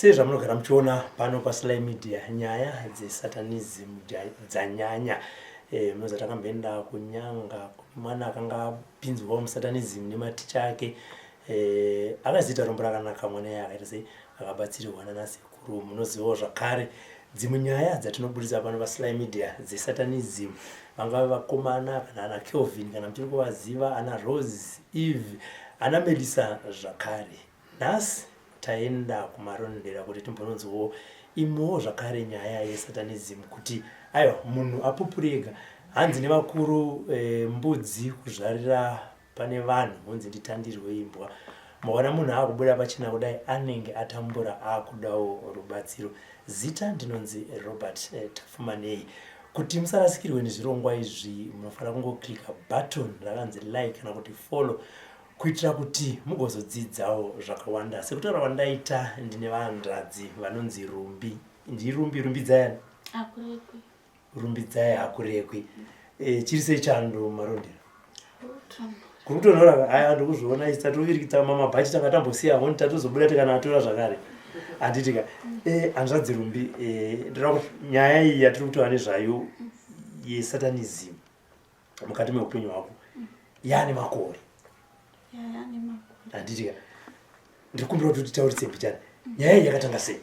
Sezvamunogara muchiona pano paSly Media, nyaya dzesatanism dzanyanya. Eh, munoziva takamboenda kuNyanga mwana akanga apinzwawo musatanism nematicha ake. Eh, akaziita rombo rakanaka mwana iye akaita sei akabatsirwa nanasekuru. Munozivawo zvakare dzimwe nyaya dzatinoburitsa pano paSly Media dzesatanism, vangave vakomana kana ana Kelvin kana muchiri kuvaziva, ana Rose, Eve, ana Melissa zvakare. Nhasi taenda kuMarondera kuti timbononzwawo imwewo zvakare nyaya yesatanism kuti aiwa munhu apupure ega. Hanzi nevakuru e, mbudzi kuzvarira pane vanhu hunzi nditandirwe imbwa. Maona munhu akubuda pachena kudai anenge atambura akudawo rubatsiro. Zita ndinonzi Robert eh, Tapfumanei. Kuti musarasikirwe nezvirongwa izvi munofanira kungoklika button rakanzi like kana kuti follow kuitira kuti mugozodzidzawo zvakawanda. Sekutaura kwandaita ndine vanzvadzi vanonzi Rumbi. NdiRumbi, rumbidzai ani? Hakurekwi. Rumbidzai hakurekwi. E, chiri sei chando Marondera? Kuri kutonhora aya ndikuzviona isi tatovirikita mamabhachi tanga tambosiya honi tatozobuda tikanatora zvakare. Handiti ka. E, hanzvadzi Rumbi, e, ndoda kuti nyaya iyi yatiri kutaura nezvayo yesatanism mukati meupenyu hwako yaane makore handiti ka ndiri kumbira kuti utitaurise mbichana nyaya iyi yakatanga sei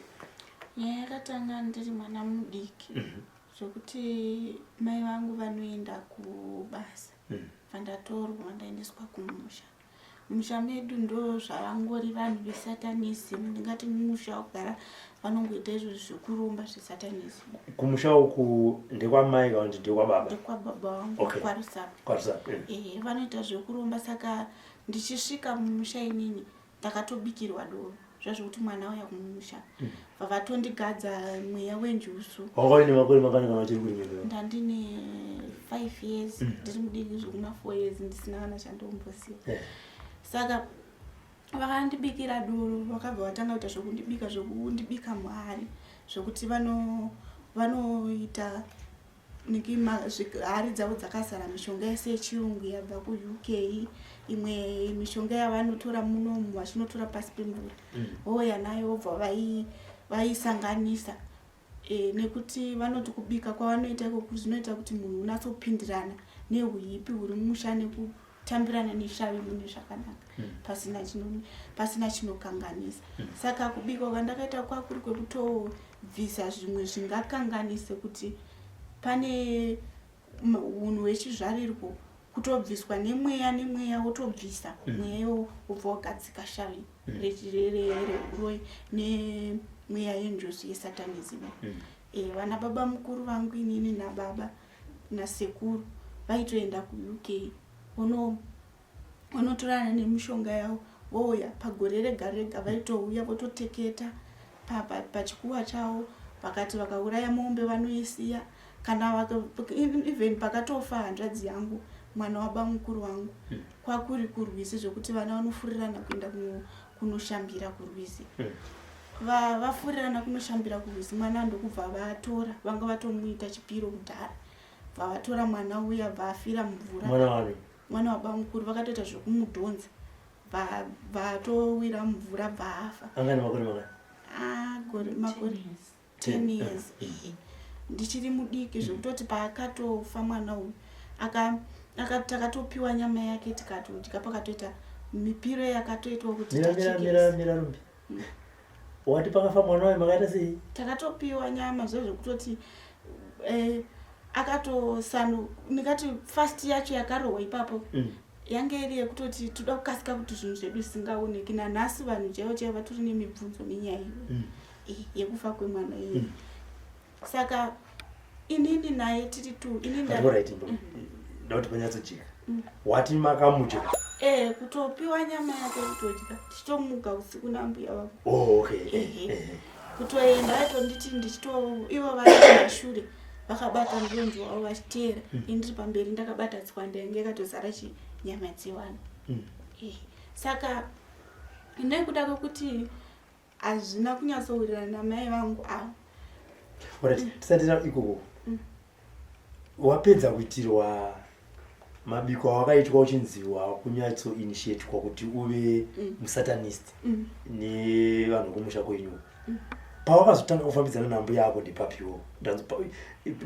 nyaya yakatanga ndiri mwana mudiki mhm. zvekuti mai vangu vanoenda kubasa mhm. vandatorwa ndaendeswa kumusha Musha medu ndozvavangori vanhu vesatanism ndingati musha kugara vanongoita izvo zvekuromba zvesatanism. Kumusha uku ndekwamai kana kuti ndekwababa? Ndekwababa vangu okay. KwaRusape. KwaRusape. Mm. Eh, vanoita zvekuromba saka ndichisvika mumusha inini ndakatobikirwa doro zvazvokuti mwana auya kumusha mm. Vavatondigadza mweya wenjuzu. Wanga uine makore mangani kana uchiri kurimira? Ndandine 5 years mm. ndiri mudiki zvekuma 4 years ndisina kana chandomboziva. Yeah. Saka vakandibikira doro vakabva vatanga kuita zvekundibika zvekundibika muhari zvekuti vano vanoita hari dzavo dzakazara mishonga yese yechirungu yabva kuUK imwe mishonga yavanotora munomu vachinotora pasi pemvura mm. vouya nayo vobva vaisanganisa e, nekuti vanoti kubika kwavanoita ikoko zvinoita kuti munhu unatsopindirana nehuipi huri mumusha nekutambirana neshavi mune zvakanaka mm. pasina chino pasina chinokanganisa mm. saka kubika kwandakaita kwakuri kwekutoo bvisa zvimwe zvingakanganise kuti pane unhu hwechizvarirwo kutobviswa nemweya nemweya wotobvisa mm. mweya iwo wobva wagadzika shavi mm. rehuroyi nemweya yenjuzu yesatanism mm. e, vana baba mukuru vangu inini nababa nasekuru vaitoenda kuUK vono vanotorana nemishonga yavo vouya pagore rega rega vaitouya vototeketa pachikuwa chavo vakati vakauraya mombe vanoisiya kana even pakatofa hanzvadzi yangu mwana wabamukuru wangu hmm. kwakuri kurwizi zvekuti vana vanofurirana kuenda kunoshambira kurwizi hmm. vafurirana kunoshambira kurwizi mwana ndokubva vatora vanga vatomuita chipiro kudhara bva vatora mwana uya bvaafira mumvura mwana wabamukuru vakatoita zvekumudhonza bvatowira mumvura bvaafa. Anga nemakore mangani? Ah, gore makore 10 years ehe ndichiri mudiki zvekutoti paakatofa mwana uyu takatopiwa nyama yake tikatodya pakatoita mipiro yakatoitwa kuti mira mira Rumbi mm. Wati pakafa mwana wayo makaita sei? Takatopiwa nyama zve zvekutoti eh, akatosanu ndingati fast yacho yakarohwa ipapo mm. yange iri yekutoti toda kukasika kuti zvinhu zvedu zvisingaoneki nanhasi vanhu chaivo chaivo vatori nemibvunzo nenyaya iyoyo mm. eh, yekufa kwemwana iyoyo mm. Saka inini naye tiri two inini mm. Ndauti panyatsojeka mm. Wati makamudya? Eh, kutopiwa nyama yake kutodya tichitomuka usiku nambuya vangu. Oh, okay. Eh, eh. Kutoenda aitonditi ndichito ivo vari kumashure vakabata mudonzvo wavo vachiteera mm. Ini ndiri pamberi ndakabata tswanda yange yakatozara chinyama dzevanhu mm. Eh. Saka nekuda kwekuti hazvina kunyatsowirirana namai vangu avo. Alright, tisati ta ikoko. Mm. Wapedza kuitirwa mabiko awakaitwa uchinzi wakunyatso initiatwa kuti uve mm. musatanist mm. nevanhu kumusha kwenyu. mm. Pawakazotanga kufambidzana nambuya ako ndepapiwo?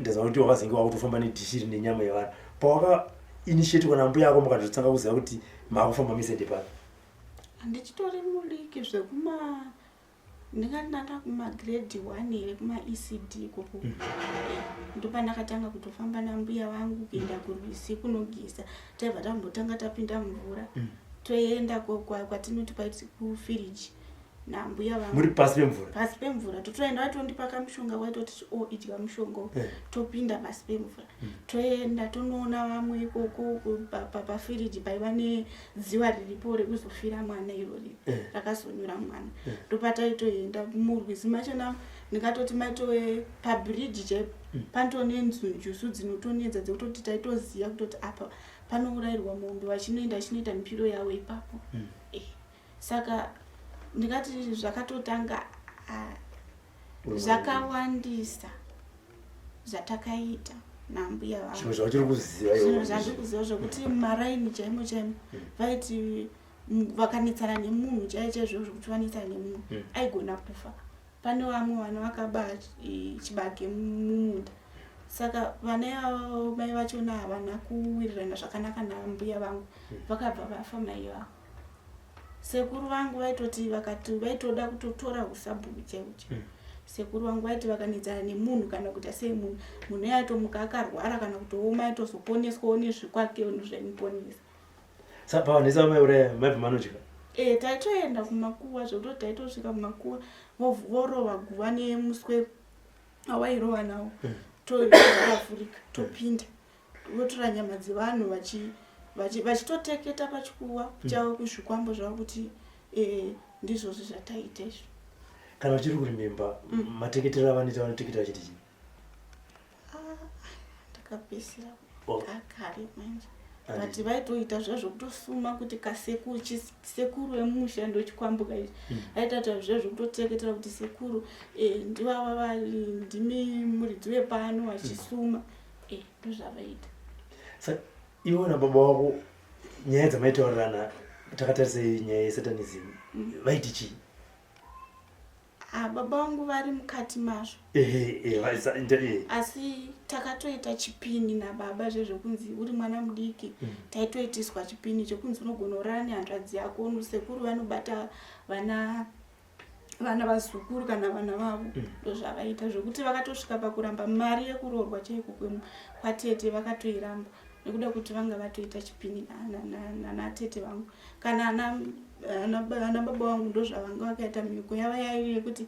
Ndazwa kuti wakazenge wakutofamba nedhishi rine nyama yevanhu. Pawaka initiate nambuya ako mukatotanga kuziva kuti makufamba mese ndepapi? Handichitori mudiki zvekuma ndingati ndanda kumagrade one here kumaECD ikoko mm. Eh, ndopandakatanga kutofamba nambuya vangu kuenda kurwizi kunogeza taibva tambotanga tapinda mumvura mm. toenda kwatinoti kwaiti kufiriji nambuya vangu muri pasi pemvura pasi pemvura totoenda vaitondipa kamushonga kwaitoti o oh, idya mushonga eh. topinda pasi pemvura mm. Toenda tonoona vamwe ikoko pafiriji paiva nedziva riripo rekuzofira mwana irori eh. rakazonyura mwana eh. ndopataitoenda murwizi machona ndingatoti maitove pabridge chaipo mm. panotone njuzu dzinotonetsa dzekutoti taitoziva kutoti apa panourayirwa mombe vachinoenda vachinoita mipiro yavo ipapo mm. eh. Saka ndingati zvakatotanga zvakawandisa zvatakaita nambuya vangu zvinhu zvauchiri kuziva zvinhu zvandiri kuziva zvekuti maraini chaimo chaimo hmm. vaiti vakanetsana nemunhu chaiyo chaizvo zvekuti vanetsana nemunhu hmm. aigona kufa pane vamwe vana vakaba chibage mumunda saka vana ivavo mai vachona havana kuwirirana zvakanaka nambuya vangu hmm. vakabva vafa mai vavo Sekuru vangu vaitoti vakati vaitoda kutotora husabhuku chaiwo chaiwo. Mm. Sekuru vangu vaiti vakanetsana nemunhu kana kuita sei munhu munhu iye aitomuka akarwara kana kutooma aitozoponeswawo nezvekwake zvaimuponesa. Saka pavanetsa vamaiuraya maibva manodya? Eh, taitoenda kumakuva zvekutoti taitosvika kumakuva vorova guva nemuswe awairova nawo mm. tovhurika topinda votora nyama dzevanhu vachitoteketa pachikuva mm. chavo kuzvikwambo zvavo kuti eh, ndizvozvo zvataita izvo kana uchiri kurimemba mm. mateketero avanoita vanoteketa vachiti chii ah, ndakapesera oh. kakare manje but vaitoita zviya zvekutosuma kuti kasekuru emusha ndochikwambuka izvi mm. vaitaita zviya zvekutoteketera kuti sekuru eh, ndivava ndimi muridzi wepano vachisuma mm. Eh, ndozvavaita. Sa iwe nababa wako nyaya dzamaitaurirana takatarisa nyaya yesatanism mm. vaiti chii? Ah, baba vangu vari mukati mazvo. Ehe, eh, asi takatoita chipini nababa zvezvekunzi uri mwana mudiki mm. taitoitiswa chipini chekunzi unogona urara nehanzvadzi yako sekuru vanobata vana vana vazukuru kana vana vavo mm. ndozvavaita zvekuti vakatosvika pakuramba mari yekuroorwa chaiko kwatete vakatoiramba nekuda kuti vanga vatoita chipini nanatete vangu kana ana baba vangu ndozvavanga vakaita mhiko yava yaive yekuti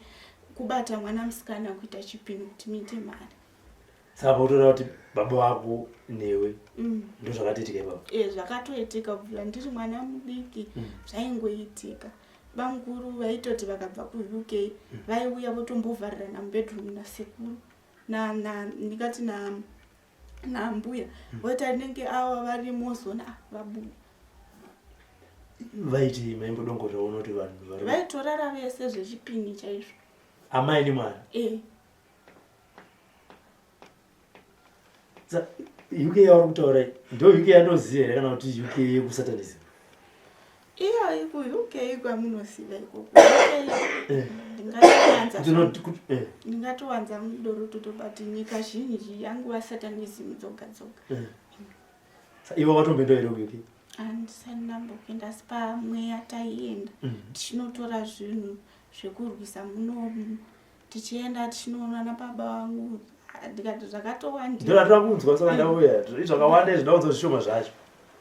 kubata mwana musikana kuita chipini kuti muite mari saka pautoda kuti baba vako newe mm. ndozvakatoitika ipapo e zvakatoitika kubvira ndiri mwana mudiki mm. zvaingoitika Bamukuru vaitoti vakabva kuUK mm. vaiuya votombovharirana mubedroom nasekuru na, na, ndingati na nambuya mm. voita rinenge awa varimo zona ah, vabuda vaiti maimbodongorera uno kuti vanhu vaitorara vese zvechipini chaizvo amai nemwana e UK yauri kutaura ndo UK yandoziva here kana kuti UK yekusatanism? Iyo iku UK kwamunoziva ikoko. Eh. Eh. Ndingatowanza mudorototo but nyika zhinji yanguva satanism dzoga dzoga. Eh. Iwe watomboenda here kuUK? Handisati ndambokuenda asi pamweya taienda mm. tichinotora zvinhu zvekurwisa muno tichienda tichinoona nababa vangu ndikati zvakatowanda ndoda kunzwa saka ndauya zvakawanda izvi ndaunzwa zvishoma zvacho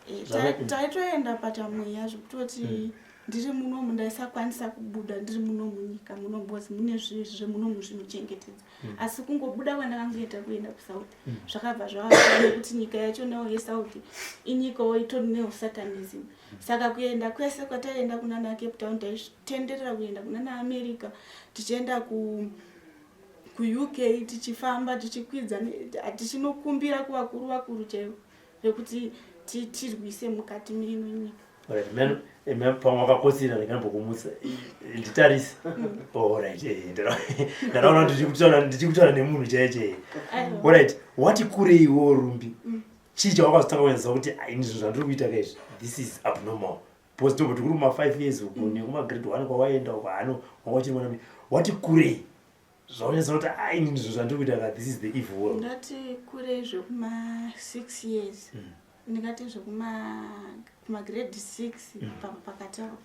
eh, taitoenda patamweya zvekutoti hmm. ndiri munomu ndaisakwanisa kubuda ndiri muno munyika muno because mune zvemunomu zvinochengetedza hmm. asi kungobuda kwandakangoita kuenda kusouth hmm. zvakabva zvava nekuti nyika yacho nawo yesouth inyikawo itori neusatanism saka kuenda kwese kwataienda kunana cape town taitenderera kuenda kunana america tichienda ku kuuk tichifamba tichikwidza tichinokumbira kuvakuru vakuru chaivo vekuti tirwise mukati meino nyika eh, pamwe wakakotsira ndikambokumutsa nditarise orit oh, eh, ndaraona ndichikutaura nemunhu chaiye chaiye orit wati kureiwo rumbi mm. Chii chawakazotanga kunyatsoziva kuti ah, ini zvinhu zvandiri kuita ka izvi this is abnormal because tomboti kuri kuma five years uku mm. nekuma grade one kwawaenda uko hano wanga uchiri mwana mudiki. Wati kurei zvaunyatsona kuti ah, ini ndizvo zvandiri kuita ka, this is the evil world. Ndati kurei zvekuma 6 years. Ndingati zvekuma grade 6 pakati apo.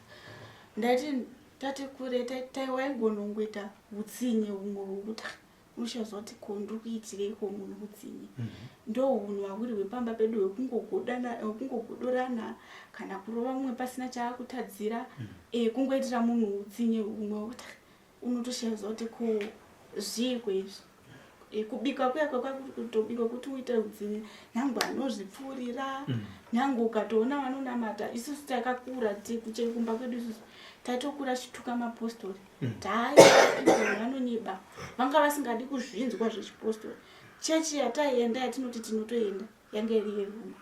Ndaiti tati kure taiwaigonongoita utsinye humwe hwekuti unoshaya kuti ko ndiri kuitireiko munhu utsinye. Ndo hunhu hwahuri hwepamba pedu hwekungogodorana kana kurova mumwe pasina chaakutadzira. Kungoitira munhu utsinye humwe hwekuti unotoshaya kuti ko zviiko izvi. Kubika kuya kwakutobikwa kuti uite utsinye, nyangwe anozvipfuurira, nyangwe ukatoona vanonamata. Isusu takakura kumba kwedu isusu taitokura chituka mapostori. Taaiva vanonyiba, vanga vasingadi kuzvinzwa zvechipostori. Chechi yataienda yatinoti tinotoenda yange iri yeroma.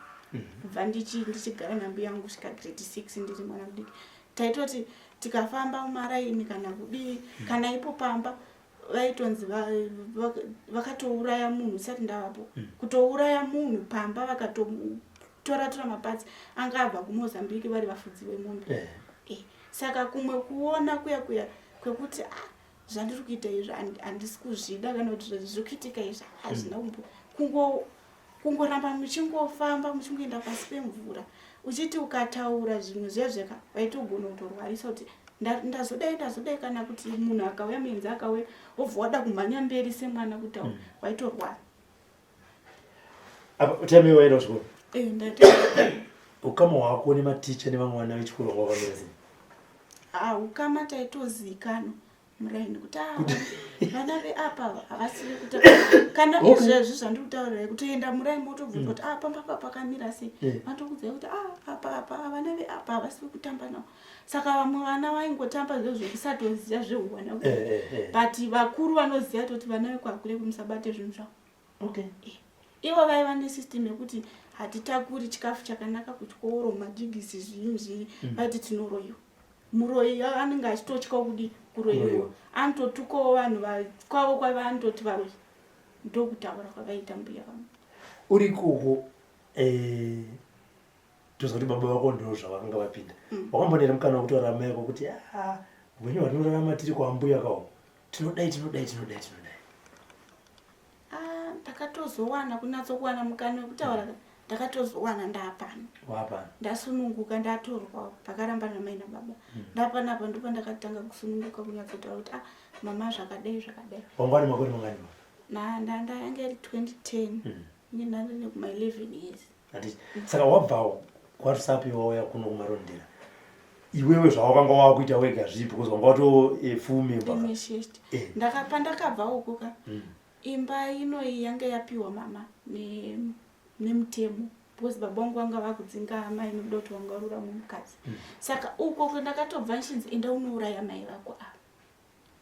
Kubva ndichigara nambuya yangu kusvika grade 6 ndiri mwana mudiki, taitoti tikafamba mumaraini kana kudii, kana ipo pamba vaitonzi vakatouraya munhu usati ndavapo. Kutouraya munhu pamba, vakatotora tora mapatsi anga abva kuMozambique vari vafudzi vemombe. Saka kumwe kuona kuya kuya kwekuti ah, zvandiri kuita izvi handisi kuzvida, kana kuti zviri kuitika izvi hazvina kumbo kungoramba muchingofamba muchingoenda pasi pemvura, uchiti ukataura zvimwe zviya zveka waitogona kutorwarisa kuti ndazodai ndazodai, kana kuti munhu akauya, muenzi akauya, wobva wada kumhanya mberi semwana kutaura, waitorwara. Apa time waenda kuchikoro, Ndaita. Ukama hwako nematicha nevamwe vana vechikoro hwakamira sei? Ah, ukama taitozikanwa muraini kuti ah, vana veapa havasi vekuta kana izvezvi zvandiri kutaurirai, kutoenda muraini motobvunza kuti ah, pamba pa pakamira sei, vatokudzai kuti ah, apa apa vana veapa havasi vekutamba navo. Saka vamwe vana vaingotamba zvo zvekusatoziva zvehuwana, but vakuru vanoziva toti vana vekwaKure musabate zvinhu zvavo. Ivo vaiva nesystem yekuti hatitakuri chikafu chakanaka kuchikoro, majigisi, zvii zvii. Vaiti tinoroyiwa. Muroyi anenge achitotya kudi kuroyiwa. Kuroyiwa. Anototukawo vanhu kwavo kwaiva anototi varoyi. Ndokutaura kwavaita mbuya vangu. Uri ikoko, toziva kuti baba vako ndo zvavakanga vapinda. Wakambonera mukana wekutaura amai ako kuti "Ah, upenyu hwatinorarama tiri kwambuya kawo, tinodai, tinodai, tinodai, tinodai"? Ah, ndakatozowana kunyatsokuwana mukana wekutaura ka, ndakatozowana ndaapano. Wapano. Ndasununguka, ndatorwa pakaramba namai nababa. Ndapanapa ndopandakatanga kusununguka kunyatsotaura kuti ah, mama, zvakadai zvakadai. Wanga wane makore mangani? Ndanga iri 2010. Inge ndandine kuma 11 years. Handiti saka wabva kwaRusape wauya kuno kuMarondera, iwewe zvawakanga wakuita wega zvipi? Because wanga wato full member ka. Initiate. Pandakabva uko ka, imba inoyi yanga yapiwa mama nemutemo because baba vangu vanga vakudzinga amai nekuda kuti wanga warura mumukadzi. Saka uko ndakatobva nchinzi enda unouraya mai vako ava.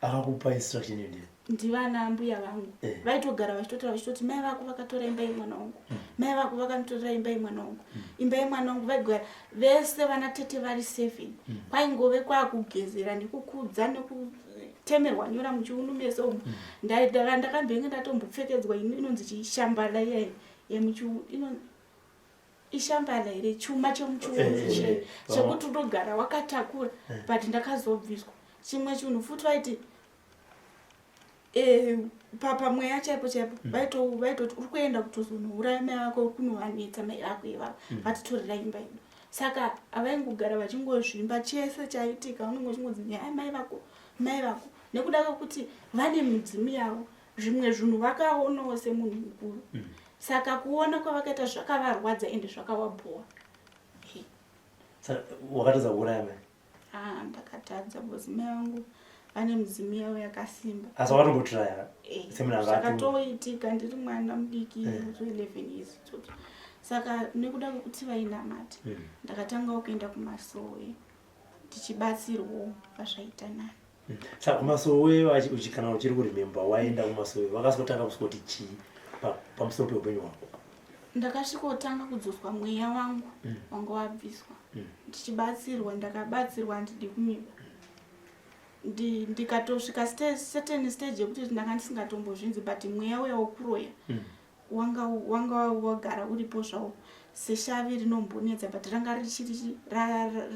Akakupa instruction iyo ndiye? Ndivana mbuya vangu. Vaitogara vachitotaura vachitoti mai vako vakatora imba yemwana wangu, mai vako vakanotorera imba yemwana wangu, imba yemwana wangu. Vaigara vese vana tete vari seven. Kwaingove kwakugezera nekukudza nekutemerwa nyora muchiunu mese umu. Ndakambenge ndatombopfekedzwa inonzi chishambala iyai yemuchiunu, ishambala here, chuma chemuchiunu chekuti unogara wakatakura, but ndakazobviswa. Chimwe chinhu futi, vaiti pamweya chaipo chaipo vaitoti uri kuenda kutozonouraya mai vako, uri kunovanetsa mai vako ivavo, vatitorera imba yedu. Saka havaingogara vachingozvimba chese chaitika, unenge uchingonzi nyaya mai vako, mai vako, nekuda kwekuti vane midzimu yavo. Zvimwe zvinhu vakaonawo semunhu mukuru. Saka kuona kwavakaita zvakavarwadza ende zvakavabhowa. Saka wakatadza kuuraya mai? Ah, ndakatadza because mai vangu vane midzimu yavo yakasimba. Asi wakatombotiraya semunhu anga Zvakatoitika ndiri mwana mudiki, 11 years idzodzo. Saka nekuda kwekuti vainamata, ndakatangawo kuenda kumasowe ndichibatsirwawo pazvaita nani. Saka kumasowe kana uchiri kuremember, waenda kumasowe, vakasvikotanga kusvikoti chii pamusoro peupenyu hwako? Ndakasvikotanga kudzoswa mweya wangu wanga wabviswa ndichibatsirwa. Ndakabatsirwa, handidi kumiba. Ndikatosvika certain stage yekuti ndanga ndisingatombozvinzi, but mweya uya wokuroya wanga wagara uripo zvawo seshavi rinombonetsa, but ranga richiri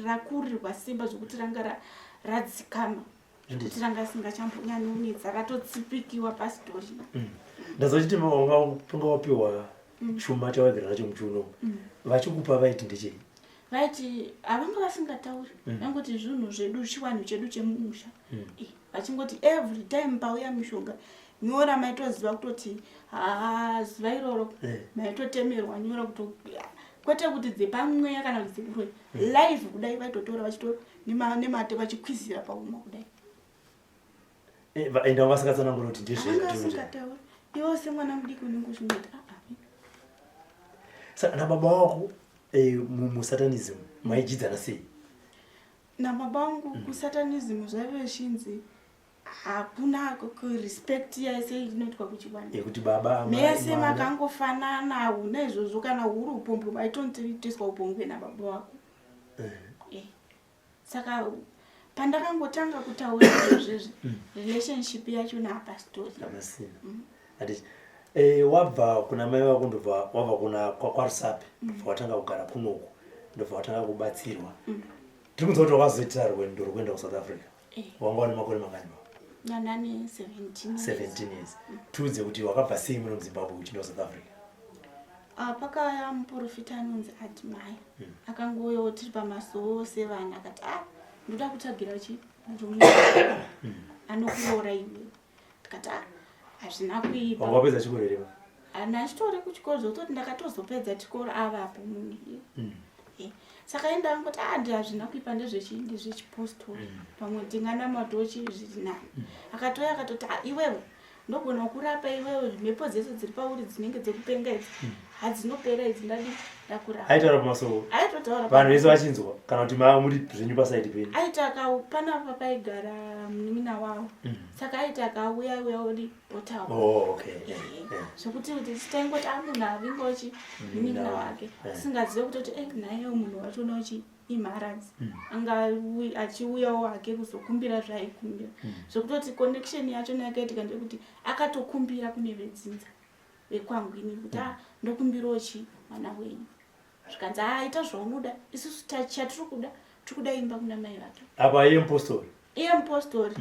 rakurirwa simba zvokuti ranga radzikama. Kuti ranga singachambonyanyonetsa ratotsipikiwa pasitorina. Ndazwa chiti wanga wapiwa chuma chawaigara nacho muchiuno. Vachikupa vaiti ndechei? Vaiti havanga vasingatauri, vangoti zvinhu zvedu, chiwanhu chedu chemumusha. Vachingoti every time pauya mishonga nyora, maitoziva kutoti haa, zuva iroro maitotemerwa nyora kuto, kwete kuti dzepamweya kana kuti dzekuroyi live kudai, vaitotora vachito nemate vachikwizira pauma kudai. Enda vasingatsanangura kuti ndezvei? Havanga vasingatauri. Iwo semwana mudiki unenge uchingoti aa. Saka nababa wako musatanism maidyidzana sei? Nababa vangu kusatanism zvaive zvichinzi hakuna kurespect yaise inoitwa kuchivanhu. Yekuti baba, amai, mese mwana. Makangofanana, hauna izvozvo. Kana huri upombwe, maitondiitiswa upombwe nababa vako. Saka pandakangotanga kutaura izvozvezvi, relationship yacho naapastori Hamasina. Handiti wabva kuna mai vako, ndobva wabva kuna kwaRusape, ndobva watanga kugara kunoku, ndobva watanga kubatsirwa. Tiri kunzwa kuti wakazoita rwendo rwekuenda kuSouth Africa. Wanga wane makore mangani ma? Ndanane 17 years. 17 years. Tiudze kuti wakabva sei muno muZimbabwe uchienda kuSouth Africa? Ah, pakauya muprofita anonzi Admire. Akangouyawo tiri pamasowo sevana, akati, "A, ndoda kutsvagira chi murume anokuroora iwe." Tikati, "A, hazvina kuipa." Wanga wapedza chikoro here? Hana, chitori kuchikoro, zvekutoti ndakatozopedza chikoro avapo munhu iye. Saka enda angoti, "A, ndi hazvina kuipa, ndezvechi ndezvechipostori, pamwe tinganamatawo chi zviri nani." Akatouya akatoti, "Ah, iwewe ndogona kurapa iwewe, mhepo dzese dziri pauri dzinenge dzekupenga idzi hadzinopera idzi, ndadi ndakurapa." Aitaura pamasowo? Aitotaura. Vanhu vese vachinzwa kana kuti maa muri zvenyu pasaidi penyu? Aiti panapa paigara munin'ina wavo, saka aiti akauya uya odi otaura. Oh, okay. Zvokuti kuti taingoti a munhu avingochi munin'ina wake, tisingazive kutoti e naiyewo munhu wachona uchi imharadzi, anga achiuyawo hake kuzokumbira zvaaikumbira. Zvekutoti connection yachona yakaitika ndekuti akatokumbira kune vedzinza vekwangwini kuti, "A, ndokumbirawo chi mwana wenyu." Zvikanzi, "Aita zvaunoda, isusu chatiri kuda, tiri kuda imba kuna mai vake." Apa iye mupostori? Iye mupostori.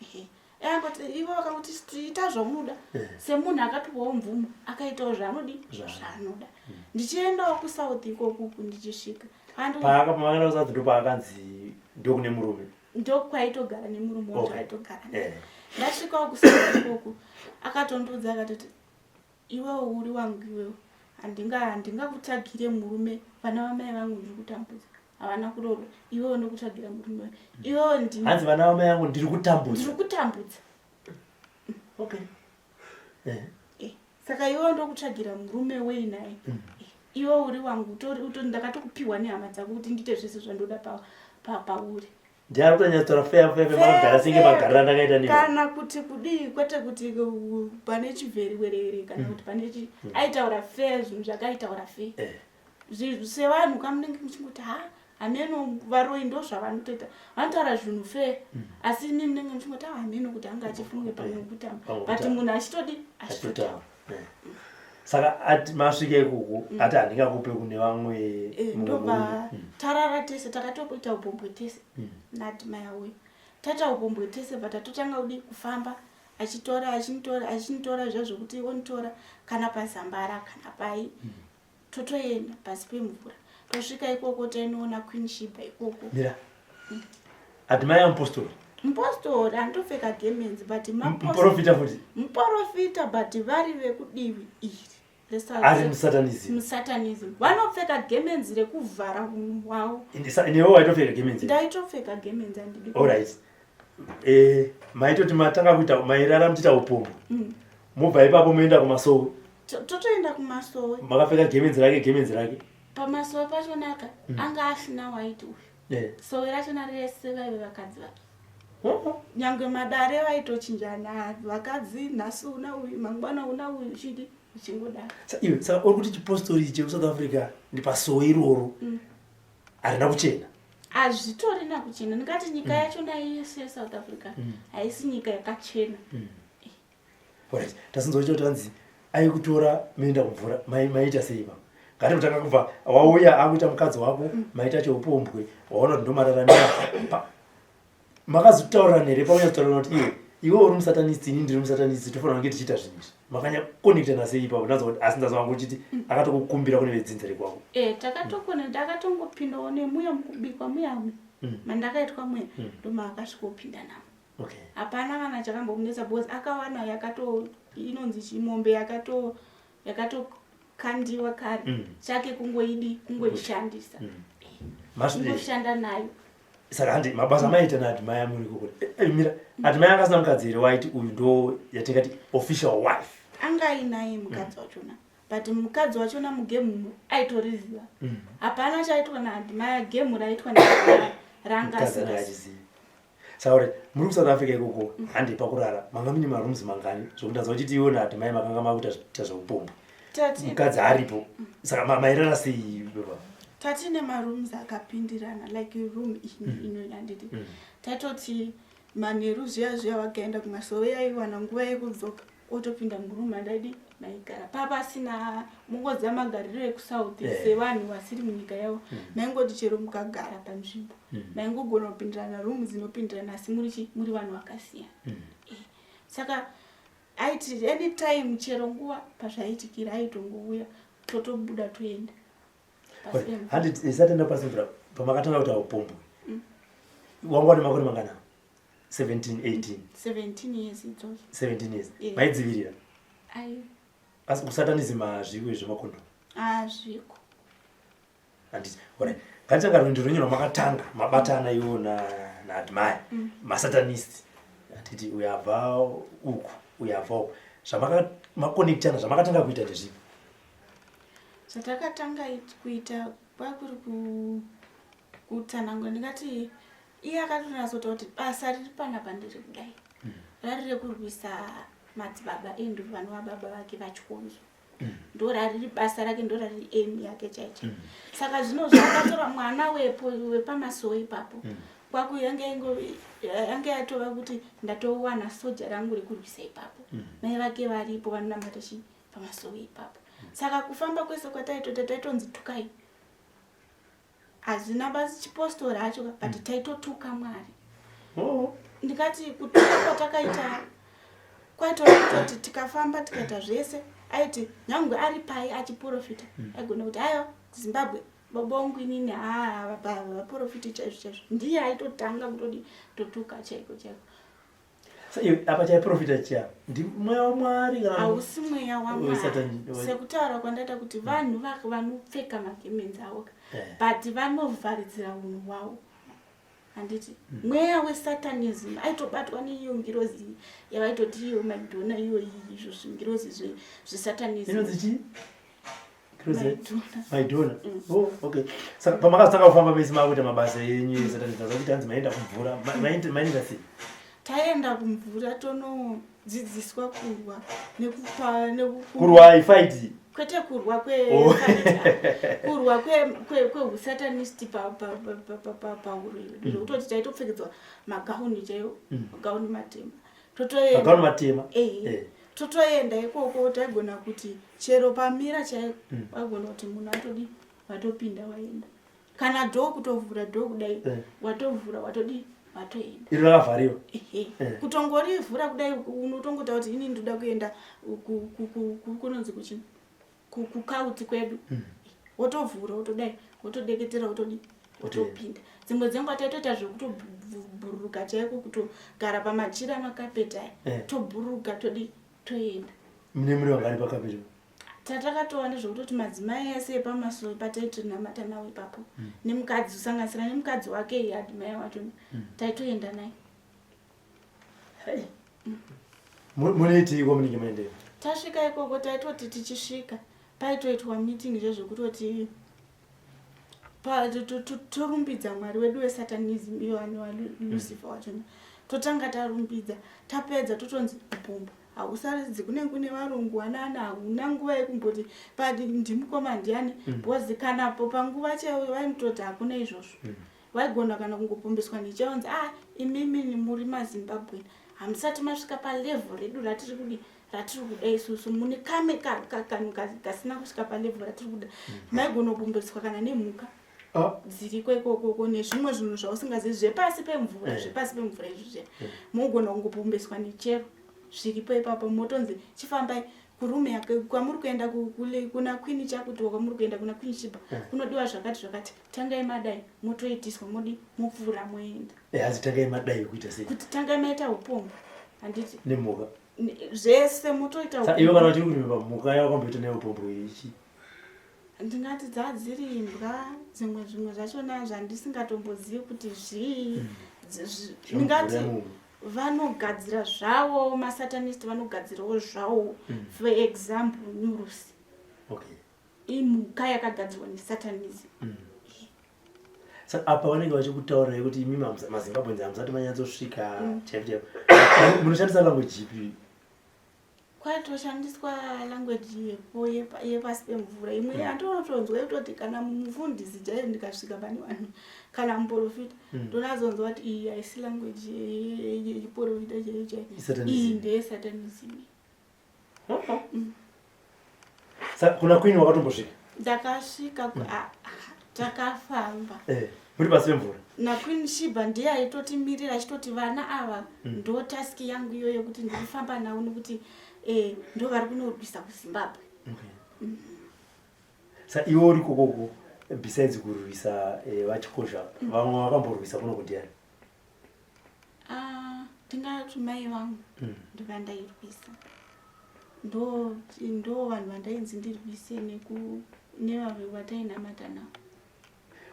Ehe. Angoti ivo vakangoti ita zvaunoda. Semunhu akapiwawo mvumo, akaitawo zvaanodi, zvaanoda. Ndichiendawo kuSouth ikokuku, ndichisvika Paakaenda kuSouth ndopaakanzi ndokune murume? Ndokwaitogara nemurume wacho. Aitogara naye. Ndasvikawo kuSouth ikoku, akatondiudza akatoti, "Iwewo uri wangu iwewo, handingakutsvagire murume. Vana vamai vangu ndiri kutambudza, havana kuroorwa. Iwewo ndokutsvagira murume, iwewo ndi Hanzi vana vamai vangu ndiri kutambudza? Ndiri kutambudza. Okay. Saka iwewo ndokutsvagira murume wei naye? Iwe uri wangu, ndakatokupiwa nehama dzako kuti ndiite zvese zvandoda pauri." Ndiari kutonyatsotaura feya feya femakugara senge magarira ndakaita newe. Kana kuti kudii, kwete kuti pane chivheriwerere kana kuti pane chi aitaura fair, zvinhu zvakaitaura fair. Sevanhu kamunenge muchingoti, ha, hameno varoyi ndo zvavanotoita, vanotaura zvinhu fair, asi imi munenge muchingoti, ha, hameno kuti anga achifunge pamwe kutamba. Pamwe But kutamba. Munhu achitodi achitotaura. Achitotaura. Saka ati masvika ikuku, ati handingakupe kune vamwe mumwe Ndobva murume. Tarara tese, takatoita upombwe tese naAdmire uyu. Taita upombwe tese, but tatotanga kudi kufamba, achitora, achinitora, achinitora zviya zvokuti onitora kana pazambara kana pai, totoenda pasi pemvura, tosvika ikoko, tainoona Queen Shiba ikoko. Mira, Admire mupostori? Mupostori, anotopfeka gemenzi, but Muprofita futi? Muprofita, but vari vekudivi iri Ari musatanism? Musatanism. Vanopfeka gemenzi rekuvhara unhu hwavo. Newe waitopfeka gemenzi? Ndaitopfeka gemenzi, handidi. Alright. Maitoti matanga kuita, mairara muchiita upombwe, mobva ipapo moenda kumasowe? Totoenda kumasowe. Makapfeka gemenzi rake, gemenzi rake. Pamasowe pachonaka anga asina waiti uyu. Sowe rachona rese vaive vakadzi vake. Nyange madare vaitochinjana vakadzi, nhasi una uyu, mangwana una uyu, chidi uchingodaro. Iwe, saka uri kuti chipostori chekuSouth Africa ndipasowe iroro harina kuchena? Hazvitorina kuchena. Ndingati nyika yachona yese yeSouth Africa haisi nyika yakachena. Alright, tasinzwa kuti anzi aikutora moenda kumvura. Maita sei ipapo? Ngatikutanga kubva wauya akuita mukadzi wako, maita cheupombwe, waona kuti ndomararamira. Makazotaurirana here pakunyatsotaurana kuti iwe iwe uri musatanist, ini ndiri musatanist, tofanira kunge tichiita zvinhu izvi? Makanyakonectana sei ipapo? Ndazwa kuti asi ndazwa wangu uchiti akatokukumbira kune vedzinza rekwako. E, takatokona, akatongopindawo nemuya mukubikwa muyamwe mandakaitwa muya, ndomaakasvikopinda namo. Hapana kana chakambomunetsa because akawana yakato inonzi chimombe yakato yakatokandiwa kare. Chake kungoidi kungoishandisa, kungoshanda nayo. Saka handi mabasa maita naAdmire muri ikoko? Mira, Admire anga asina mukadzi here waiti uyu ndo yatingati official wife? Anga ainaye mukadzi wachona, but mukadzi wachona mugame aitoriziva. Hapana chaitwa naAdmire, game raitwa naAdmire ranga Mukadzi anga achiziva. Saka kuti muri kuSouth Africa ikoko, handi pakurara manga mune marooms mangani? Zvokuti ndanzwa uchiti iwe naAdmire makanga makuita zveupombwe mukadzi aripo. Saka mairara sei baba? Tatine marooms akapindirana, like room ino, handiti? Tatoti manheru zviya zviya vakaenda kumasowe, aiwana nguva yekudzoka otopinda muroom andaidi maigara papasina. Mungoziva magariro ekuSouth sevanhu vasiri munyika yavo. Maingoti chero mukagara panzvimbo, maingogona kupindirana, room dzinopindirana, asi muri chi muri vanhu vakasiyana. Saka aiti anytime, chero nguva pazvaitikira, aitongouya, totobuda toenda. Handi isati ndapasivura, pamakatanga kuita upombwe wanga une makore mangana? 17, 18? 17 years idzozo. 17 years. Maidzivirira? Ai. Asi kusatanism hazviko zvemakondomu? Hazviko. Handiti? Alright, ngatitanga rwendo rwenyu rwamakatanga mabatana iwo naAdmire, masatanist, handiti? Uyo abva uku, uyo abva uku, zvamakakonectana, zvamakatanga kuita ndezvipi? Zvatakatanga kuita kwakuri kutsanangura. Ndingati iye akatonyatsoita kuti basa riri panapa ndiri kudai, rari rekurwisa madzibaba Andrew vanova baba vake vaChionzo. Ndo rariri basa rake, ndo rariri aim yake chaicho. Saka zvino zvakatora mwana wepo wepamasowe ipapo, kwaku yange yatova kuti ndatowana soja rangu rekurwisa ipapo. Mai vake varipo vanonamata chi pamasowe ipapo. Saka kufamba kwese kwataitota, taitonzi tukai, hazvina basi chipostori hacho, but taitotuka Mwari. Ndikati kutuka kwatakaita kwaitova kutoti tikafamba tikaita zvese, aiti nyangwe ari pai achiprofita, aigona kuti aiwa, Zimbabwe baba wangu inini haa vaprofiti chaizvo chaizvo. Ndiye aitotanga kutodi totuka chaiko chaiko. So, iwe, apa chaiprofita chiya ndi mweya waMwari kana Hausi mweya waMwari. Sekutaura kwandaita kuti vanhu vanopfeka magemenzi avo, but vanovharidzira unhu hwavo, handiti? Mweya wesatanism aitobatwa neiyo ngirozi yavaitoti iyo Madonna iyo, izvo zvingirozi zvesatanism. Inonzi chii? Maidona? Oh, okay. Saka pamakazotanga kufamba mese makuita mabasa enyu esatanism, kuti hanzi maenda kumvura, maenda sei? Taenda kumvura tonodzidziswa kurwa nekupa Kurwa ifight? Kwete kurwa kwe kurwa kwehusatanist pahuro yedu, zvekutoti taitopfekedzwa magauni chaiwo, magauni matema, totoenda. Magauni matema? Eh. Totoenda ikoko, taigona kuti chero pamira chaiko, waigona kuti munhu atodi watopinda waenda, kana door kutovhura door kudai, watovhura, watodi watoenda. Iro rakavhariwa? Ehe. Kutongorivhura kudai, unotongotaura kuti ini ndoda kuenda kunonzi kuchi kukauti kwedu, wotovhura, wotodai, wotodeketera, wotodi wotopinda. Dzimwe dzenguva taitoita zvekutobhururuka chaiko, kutogara pamachira, makapeti aya, tobhururuka, todi toenda. Mune muri vangani pakapeti? Tatakatova ndezvekutoti madzimai ese epamasowe pataitinamata nawo ipapo, nemukadzi, kusanganisira nemukadzi wake iye Admire wacho, taitoenda naye. Munoiteiko munenge maendei? Tasvika ikoko, taitoti tichisvika paitoitwa meeting, zvezvekutoti torumbidza Mwari wedu wesatanism, iyo anova Lucifer wachona. Totanga tarumbidza, tapedza totonzi bhomba hausaridzi. Kunenge kune varungu anana, hauna nguva yekumboti padi ndimukoma ndiani, because kanapo panguva chaiyo vainototi hakuna izvozvo. Vaigona kana kungopombeswa nechaonzi, ah, imimi muri maZimbabwe, hamusati masvika palevel redu ratiri kudi ratiri kuda isusu, mune kame kanhu kasina kusvika palevel ratiri kuda. Maigona kupombeswa kana nemhuka. Ah. Dziriko ikokoko nezvimwe zvinhu zvausingazivi zvepasi pemvura eh. Zvepasi pemvura izvi zve eh. Mogona kungopombeswa nechero zviripo ipapo, motonzi chifambai kurume kwamuri kuenda, kuna Queen chakuti kwamuri kuenda kuna Queen Shiba eh. Kunodiwa zvakati zvakati, tangai madai, motoitiswa, modi mopfuura moenda. Asi tangai madai kuita sei? Kuti tangai maita upombwe, handiti? Nemhuka. Zvese motoita. Iwe kana uchiri kurima pamhuka yawakamboita nayo upombwe ichi? Ndingati dzadziri imbwa, dzimwe zvimwe zvachona zvandisingatombozivi kuti zvii mm. Ndingati vanogadzira zvavo masatanist, vanogadzirawo zvavo mm. For example, nyurusi imhuka yakagadzirwa nesatanism mm. Saka apa vanenge vachikutaurirai kuti imi maZimbabweans hamusati manyatsosvika chaipo chaipo. Munoshandisa language ipi? Kwaitoshandiswa language yepo yepasi pemvura imwe mm. Yandinotonzwa yekutoti kana mufundisi chaiyo, ndikasvika pane vanhu kana muprofita mm. ndonazonzwa kuti iyi haisi language yechiprofita chaiyo chaiyo, iyi ndeyesatanism. Saka kuna Queen wakatombosvika? Ndakasvika mm. Ah, takafamba eh, muri pasi pemvura. NaQueen Shiba ndiye aitotimirira achitoti vana ava mm. Ndo task yangu iyoyo yekuti ndikufamba navo nekuti eh, ndo vari kunorwisa kuZimbabwe okay. Mm. Sa iwe uri kokoko, besides kurwisa eh, vachikozha mm. Vamwe vakamborwisa kuno kundiani? Ah, ndingati mai vangu mm. Ndovandairwisa, ndo ndo vanhu vandainzi ndirwise nevave vatainamata navo.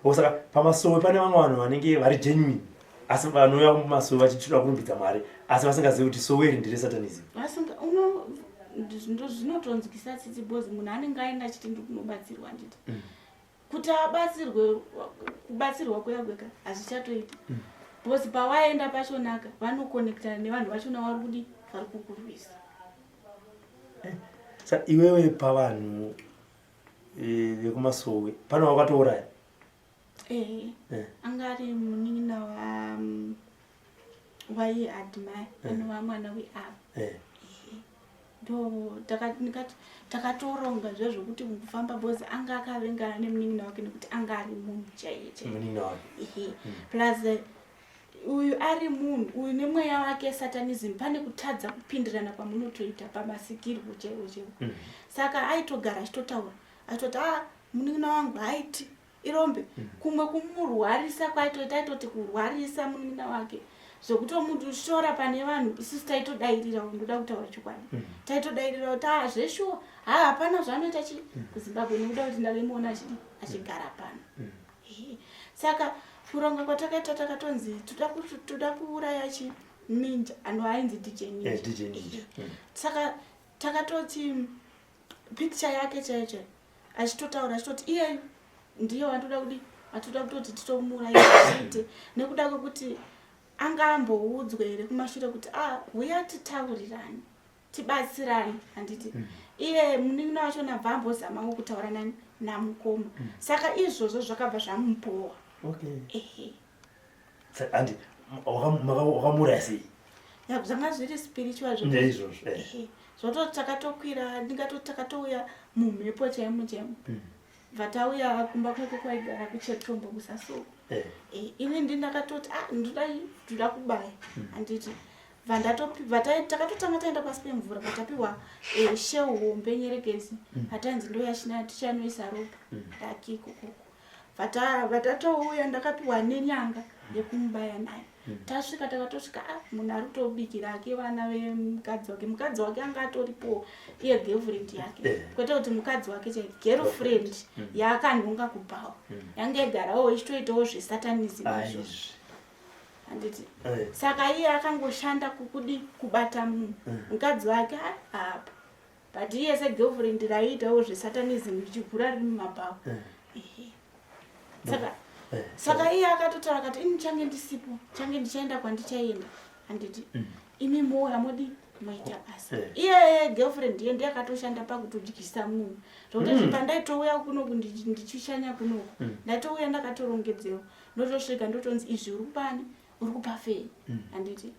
Oh, saka pamasowe pane vamwe vanhu vanenge vari genuine asi vanouya mumasowe vachitoda kurumbidza Mwari, asi vasingazivi kuti sowe iri ndere satanism. Vasinga uno zvinotonzwisa tsitsi because munhu anenge aenda achiti ndiri kunobatsirwa, handiti mm. Kuti abatsirwe, kubatsirwa kuya kwega hazvichatoita mm. Because pawaenda pachonaka vanokonektana nevanhu vachona vari kudi vari kukurwisa. Eh, sa iwewe pavanhu eh, vekumasowe pane wakatouraya? Eh, eh. Anga ari munin'ina wa waiadmire anova mwana weava ndo takatoronga zve zvokuti mukufamba because anga akavengana nemunin'ina wake nekuti anga ari munhu chaiye chaiye mm. Plus eh, uyu ari munhu uyu nemweya wake satanism, pane kutadza kupindirana kwamunotoita pamasikirwo chaiwo chaiwo mm. Saka aitogara achitotaura achitoti a ah, munin'ina wangu haiti irombe mm. Kumwe kumurwarisa kwaitoita, aitoti kurwarisa munin'ina wake zvekutomushora pane vanhu. Isusu taitodairira, ndoda kutaura chokwadi mm. Taitodairira kuti a ah, zveshuwa ha hapana zvaanoita chi mm. kuZimbabwe nekuda kuti ndavemuona achidi achigara pano mm. Saka kuronga kwatakaita takatonzi toda kuuraya chi Ninja ano ainzi DJ Ninja. Eh, DJ Ninja. Saka takatoti picture yake chaiyo chaiyo achitotaura achitoti iyeyu ndiye wandoda kudi atoda kutoti titomuuraya nekuda kwekuti anga amboudzwe here kumashure kuti a ah, huya titaurirane tibatsirane, handiti mm. Iye munin'ina wacho nabva ambozamawo kutaura nani namukoma mm. Saka izvozvo zvakabva zvamubowa okay. Ehe. Andi wakamuuraya sei? Zvanga zviri spiritual. Izvozvo eh. Zvototi takatokwira, ndingatoti takatouya mumhepo chaimo chaimo mm. Bva tauya kumba kwake kwaigara kuchetombo kusasuku eh. Eh, ini ndi ndakatoti ah, ndoda ndoda kubaya mm. Handiti takatotanga taenda pasi pemvura, patapiwa eh, shell hombe nyerekezi mm. Hatainzi ndoyachina tichanoisa ropa mm. Rake ikokoko vatatouya ndakapiwa nenyanga yekumubaya nayo mm. Tasvika takatosvika ah, munhu ari kutobikira ake vana vemukadzi wake. Mukadzi wake anga atoripo iye girlfriend yake eh. Kwete kuti mukadzi wake chai girlfriend mm. Yaakanhonga kubhawa mm. Yange igarawo ichitoitawo zvesatanism izvozvo, handiti eh. Saka iye akangoshanda kukudi kubata munhu mm. Mukadzi wake haapo, but iye segirlfriend raiitawo zvesatanism richigura riri mumabhawa eh. Saka eh, saka iye akatotaura akati ini change ndisipo, change ndichaenda kwandichaenda, handiti mm. Imi mouya modi moita basa eh. Iye girlfriend iye ndiye akatoshanda pakutodyisa munhu zvokuti mm. Pandaitouya kunoku ndichishanya kunoku mm. Ndaitouya ndakatorongedzewa, ndotosvika ndotonzi izvi uri kupani, uri kupa fei mm. Handiti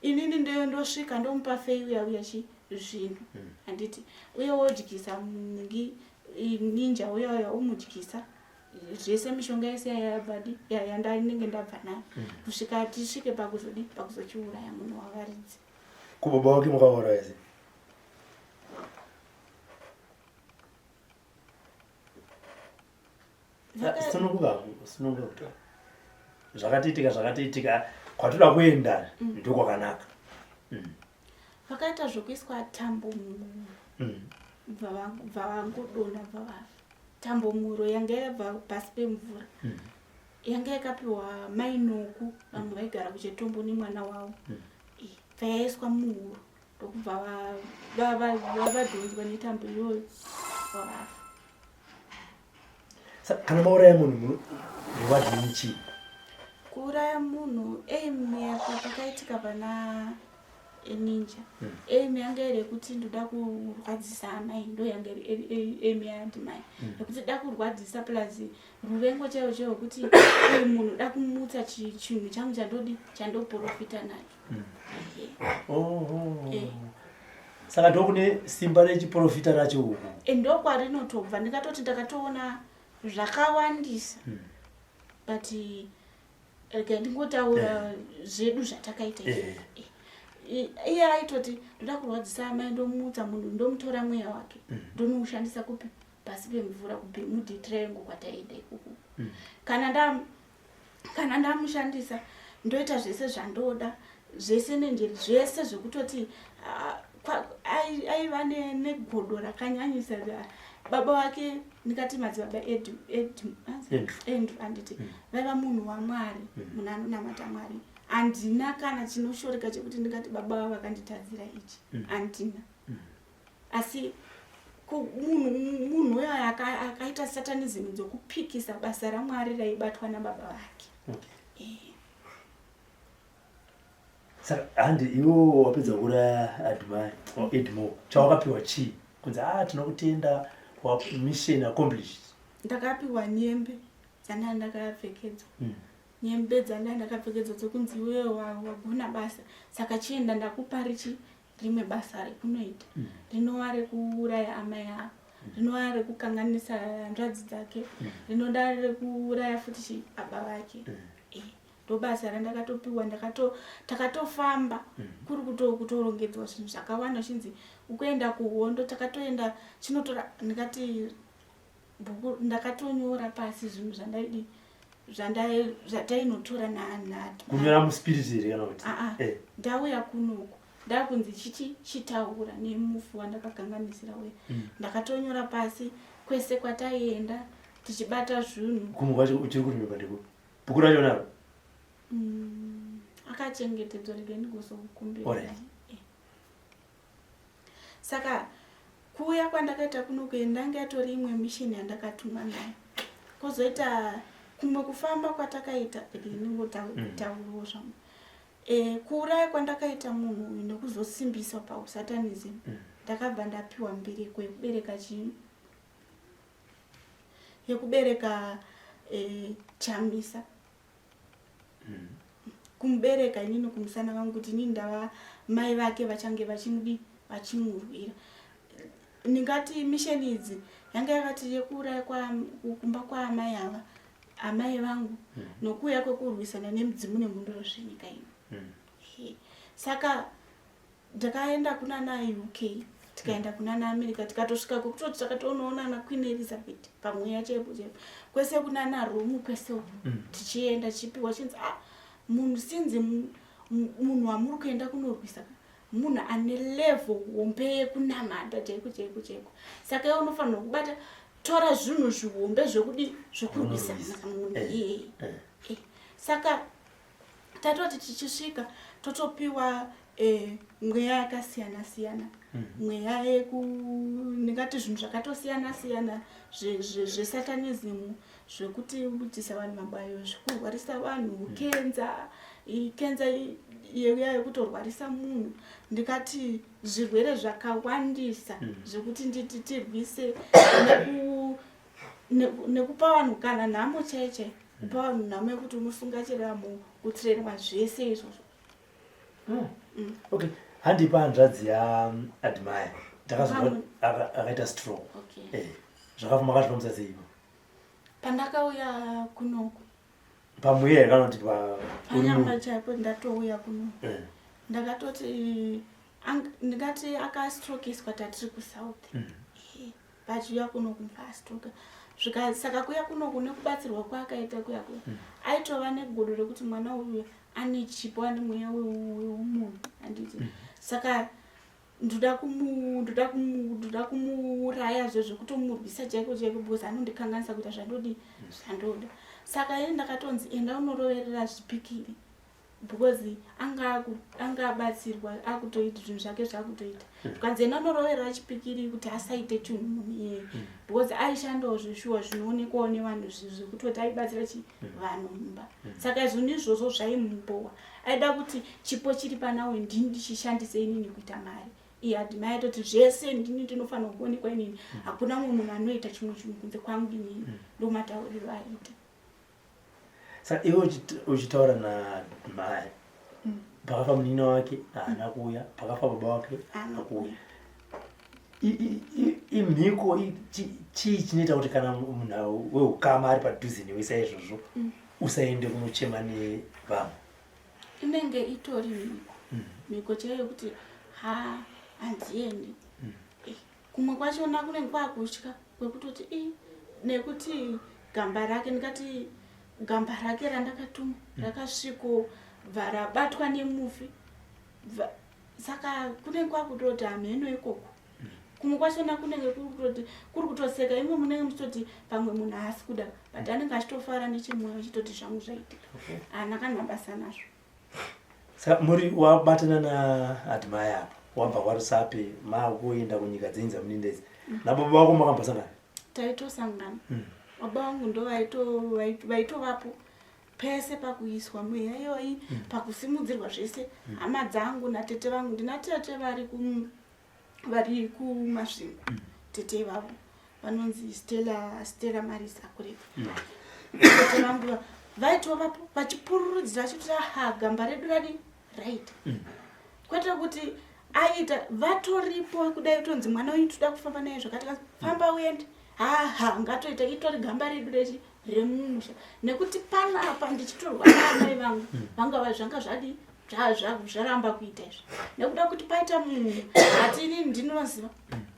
inini ndosvika ndomupa fei uya uya chi zvinhu mm. Handiti uye wodyisa ninja uya uya umudyisa. Zvese mishonga yese yayabvadi yandinenge ndabva nayo mm. kusvika tisvike pakuzodi pakuzochiuraya munhu wavaridzi. Kubaba wake mukauraya sei? Sununguka, sununguka kutaura. Zvakatiitika zvakatiitika kwatoda kuenda mm. ndokwakanaka. Mm. Vakaita zvekuiswa tambo muhuro. Mm. Bva vangodonha bva vafa. Tambo muhuro yanga yabva pasi pemvura. Mm. Yanga yakapiwa mai Noku vamwe mm. vaigara kuchetombo nemwana wavo. Mm. Bva yaiswa muhuro. Ndokubva vadhonzwa netambo iyoyo vavafa. Kana mauraya munhu reward yenyu chii? Kuuraya munhu aim yako pakaitika pana ninja hmm. Aim yanga iri yekuti ndoda kurwadzisa amai ndo yanga iri aim yaadimai hmm. Yekuti da kurwadzisa plus ruvengo chaiwo chaiwo kuti uyu munhu da kumutsa chinhu changu chandodi chandoprofita nacho hmm. Oh, eh. Saka ndokune simba rechiprofita racho uku eh, ndokwarinotobva ndikatoti ndakatoona zvakawandisa hmm. But rega ndingotaura eh. zvedu zvatakaita eh. Iye aitoti ndoda kurwadzisa amai ndomutsa munhu ndomutora mweya wake hmm. Ndonoushandisa kupi pasi pemvura kubermuda kwataienda ikoko hmm. Kana nda kana ndamushandisa ndoita zvese zvandoda zvese nenjeri zvese zvekutoti ah, aiva negodo rakanyanyisa baba vake ndikati madzibaba Andrew anditi mm. Vaiva munhu wamwari mm. Munhu anonamata mwari handina kana chinoshoreka chekuti ndingati baba vavo vakanditadzira ichi mm. Handina mm. Asi munhu uyo akaita satanism dzokupikisa basa ramwari raibatwa nababa vake okay. Eh. Saka handi iwo wapedza kuuraya Admire Edmore chawakapiwa chii kunzi a ah, tinokutenda mission accomplished? Ndakapiwa nyembe dzandanga ndakapfekedzwa mm. Nyembe dzandanga ndakapfekedzwa dzekunzi iwewe wagona basa saka chienda ndakupa richi rimwe basa rekunoita mm. Rinova rekuuraya amai avo mm. Rinova rekukanganisa hanzvadzi dzake mm. Rinoda rekuuraya futi chi baba vake mm. E, ndobasa randakatopiwa takatofamba mm. Kuri kutorongedzwa zvinhu zvakawanda chinzi ukuenda kuhondo takatoenda chinotora ndikati bhuku ndakatonyora pasi zvinhu zvandaidi zvatainotora naanati kunyora muspirit here kana kuti aa eh. Ndauya kunoku ndakunzi chichi chitaura nemufi wandakakanganisira uya mm. Ndakatonyora pasi kwese kwataienda tichibata zvinhu kumwe kwacho uchiri kurimba ndiko bhuku racho naro mm, akachengetedzwa rege ndigozokukumbira eh. Saka kuuya kwandakaita kuno kuenda yatori imwe mission yandakatumwa nayo kwozoita kumwe kufamba kwatakaita ndingotaurawo mm. zvangu e, kuuraya kwandakaita munhu uyu nekuzosimbiswa pausatanism mm. Ndakabva ndapiwa mbiriko yekubereka chii yekubereka e, Chamisa mm. Kumubereka inini kumusana vangu kuti inini ndava mai vake vachange vachimudi vachimurwira ndingati misheni idzi yanga yakati yekuuraya kumba kwaamai ava amai vangu mm. Nokuuya kwekurwisana nemudzimu nemhunduro zvenyika ino mm. Saka ndakaenda kunana UK tikaenda kunana America tikatosvika kwekutoti takatonoona na Queen Elizabeth pamweya chaipo chaipo kwese kunana Rome kwese uko mm. Tichienda chipiwa chinzi ah, munhu sinzi munhu wamuri kuenda kunorwisa munhu ane level hombe yekunamata chaiko chaiko chaiko saka iwe unofanirwa kubata tora zvinhu zvihombe zvekudi zvekurwisa munhu eh, iyeye eh. Eh. Saka tatoti tichisvika totopiwa eh, mweya yakasiyana siyana mm. Mweya yeku ndingati zvinhu zvakatosiyana siyana zvesatanism zvekuti kutisa vanhu mabayo zvekurwarisa vanhu mm. Kenza kenza yeuya yekutorwarisa munhu ndikati zvirwere zvakawandisa mm. Zvekuti nditi tirwise nekupa vanhu kana nhamo chaiyo chaiyo kupa vanhu nhamo yekuti unosunga chiramo kutrainwa zvese izvozvo mm. Mm. Okay handipa hanzvadzi yaadmire ndakazwa akaita stroke okay. Eh, zvakafamba akazvifambisa sei? Pandakauya kunoku. Pamweya here kana kuti panyama chaipo ndatouya kuno. Eh. Ndakatoti ndingati akastrokiswa tatiri kusouth. Eh, vachiuya kuno kumva astroka. Zvika saka kuya kunoku nekubatsirwa kwaakaita kuya kuya. Aitova negodo rekuti mwana uyu ane chipo ane mweya wemunhu handiti. Saka ndoda kumu ndoda kumu ndoda kumuuraya zve zvekutomurwisa chaiko chaiko because anondikanganisa kuita zvandodi zvandoda saka ini ndakatonzi enda unoroverera zvipikiri because anga anga abatsirwa akutoita zvinhu zvake zvakutoita zvikanzi enda unoroverera chipikiri kuti asaite chinhu munhu iyeye because aishandawo zveshuwa zvinoonekwawo nevanhu zvekutoti aibatsira chi vanhu mumba saka zvinhu izvozvo zvaimubowa aida kuti chipo chiri panawe ndini ndichishandise inini kuita mari iye adhima aitoti zvese ndini ndinofanira kuonekwa inini hakuna mumwe munhu anoita chimwe chinhu kunze kwangu inini ndomatauriro aiita. Saka iwe uchitaura namai pakafa munin'ina wake haana kuuya, pakafa baba wake haana kuuya. Imhiko chii chinoita kuti kana munhu weukama ari padhuze newe saizvozvo usaende kunochema nevamwe? Inenge itori mhiko. Mhiko chaiyo yekuti ha handiendi. Kumwe kwachona kunenge kwakutya kwekutoti i nekuti gamba rake ndikati gamba rake randakatuma rakasviko bva rabatwa nemufi saka kunenge kwakutoti hamheno ikoko. Kumwe kwachona kunenge kuri kutoti kuri kutoseka imwe munenge muchitoti pamwe munhu haasi kuda but anenge achitofara nechemwoyo achitoti zvangu zvaitika haana kana basa nazvo. Saka muri wabatana naAdmire apa wabva kwaRusape makuenda kunyika dzenyu dzamunoenda idzi nababa vako makambosangana? Taitosangana. Baba vangu ndo vaitovapo pese pakuiswa mweya iyoyi pakusimudzirwa zvese. Hama dzangu natete vangu, ndina tete vari kuMasvingo. Tete ivavo vanonzi Stella Marisa Kureka. Tete vangu vaitovapo vachipururudzira vachiti aha gamba redu radi right. Kwete kuti aita vatoripo kudai kutonzi mwana uyu toda kufamba naye zvakati famba uende haha ngatoita itori gamba redu rechi remumusha nekuti panapa ndichitorwa naamai vangu vanga zvanga zvadi zvaramba kuita izvi nekuda kuti paita munhu ati inini ndinoziva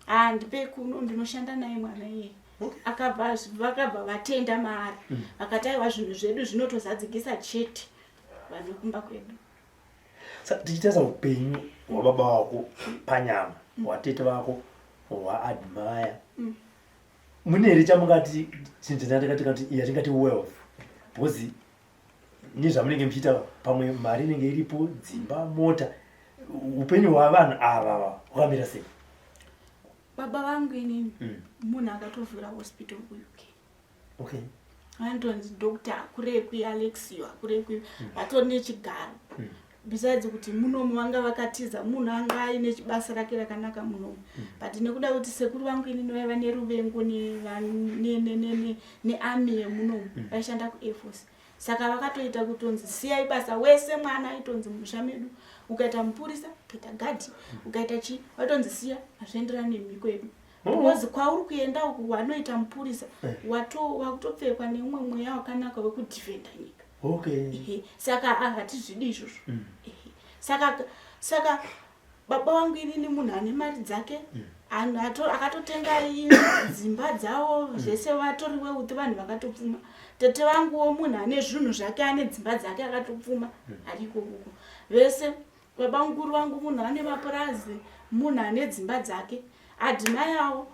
handipe kuno ndinoshanda naye mwana iyeye. Vakabva vatenda maari vakati aiwa zvinhu zvedu zvinotozadzikisa chete vanhu vekumba kwedu. Saka tichitarisa upenyu hwababa vako panyama, hwatete vako, hwaAdmire, mune here chamungati chinhu chatingati yatingati wealth? Because nezvamunenge muchiita pamwe mari inenge iripo, dzimba, mota, upenyu hwavanhu ava hwakamira sei? Baba vangu inini munhu akatovhura hospital kuUK. Vanotonzi doctor Akurekwi, Alexio Akurekwi, vatori nechigaro. Besides kuti munomu vanga vakatiza, munhu anga aine chibasa rake rakanaka munomu. But nekuda kuti sekuru vangu inini vaiva neruvengo nearmy yemunomu, vaishanda kuAir Force. Saka vakatoita kutonzi siyai basa wese mwana aitonzi mumusha medu ukaita mupurisa, ukaita gadhi, ukaita chii, vaitonzi siya hazvienderani nemhiko yedu. Because kwauri kuenda uku wanoita mupurisa wakutopfekwa neumwe mweya wakanaka wekudefenda nyika. Saka hatizvidi izvozvo. Saka baba vangu inini munhu ane mari dzake, akatotenga dzimba dzavo zvese, vatori weuti vanhu vakatopfuma. Tete vanguwo munhu ane zvinhu zvake, ane dzimba dzake, akatopfuma ari ikokoko. Vese baba mukuru vangu munhu ane mapurazi, munhu ane dzimba dzake. Admire avo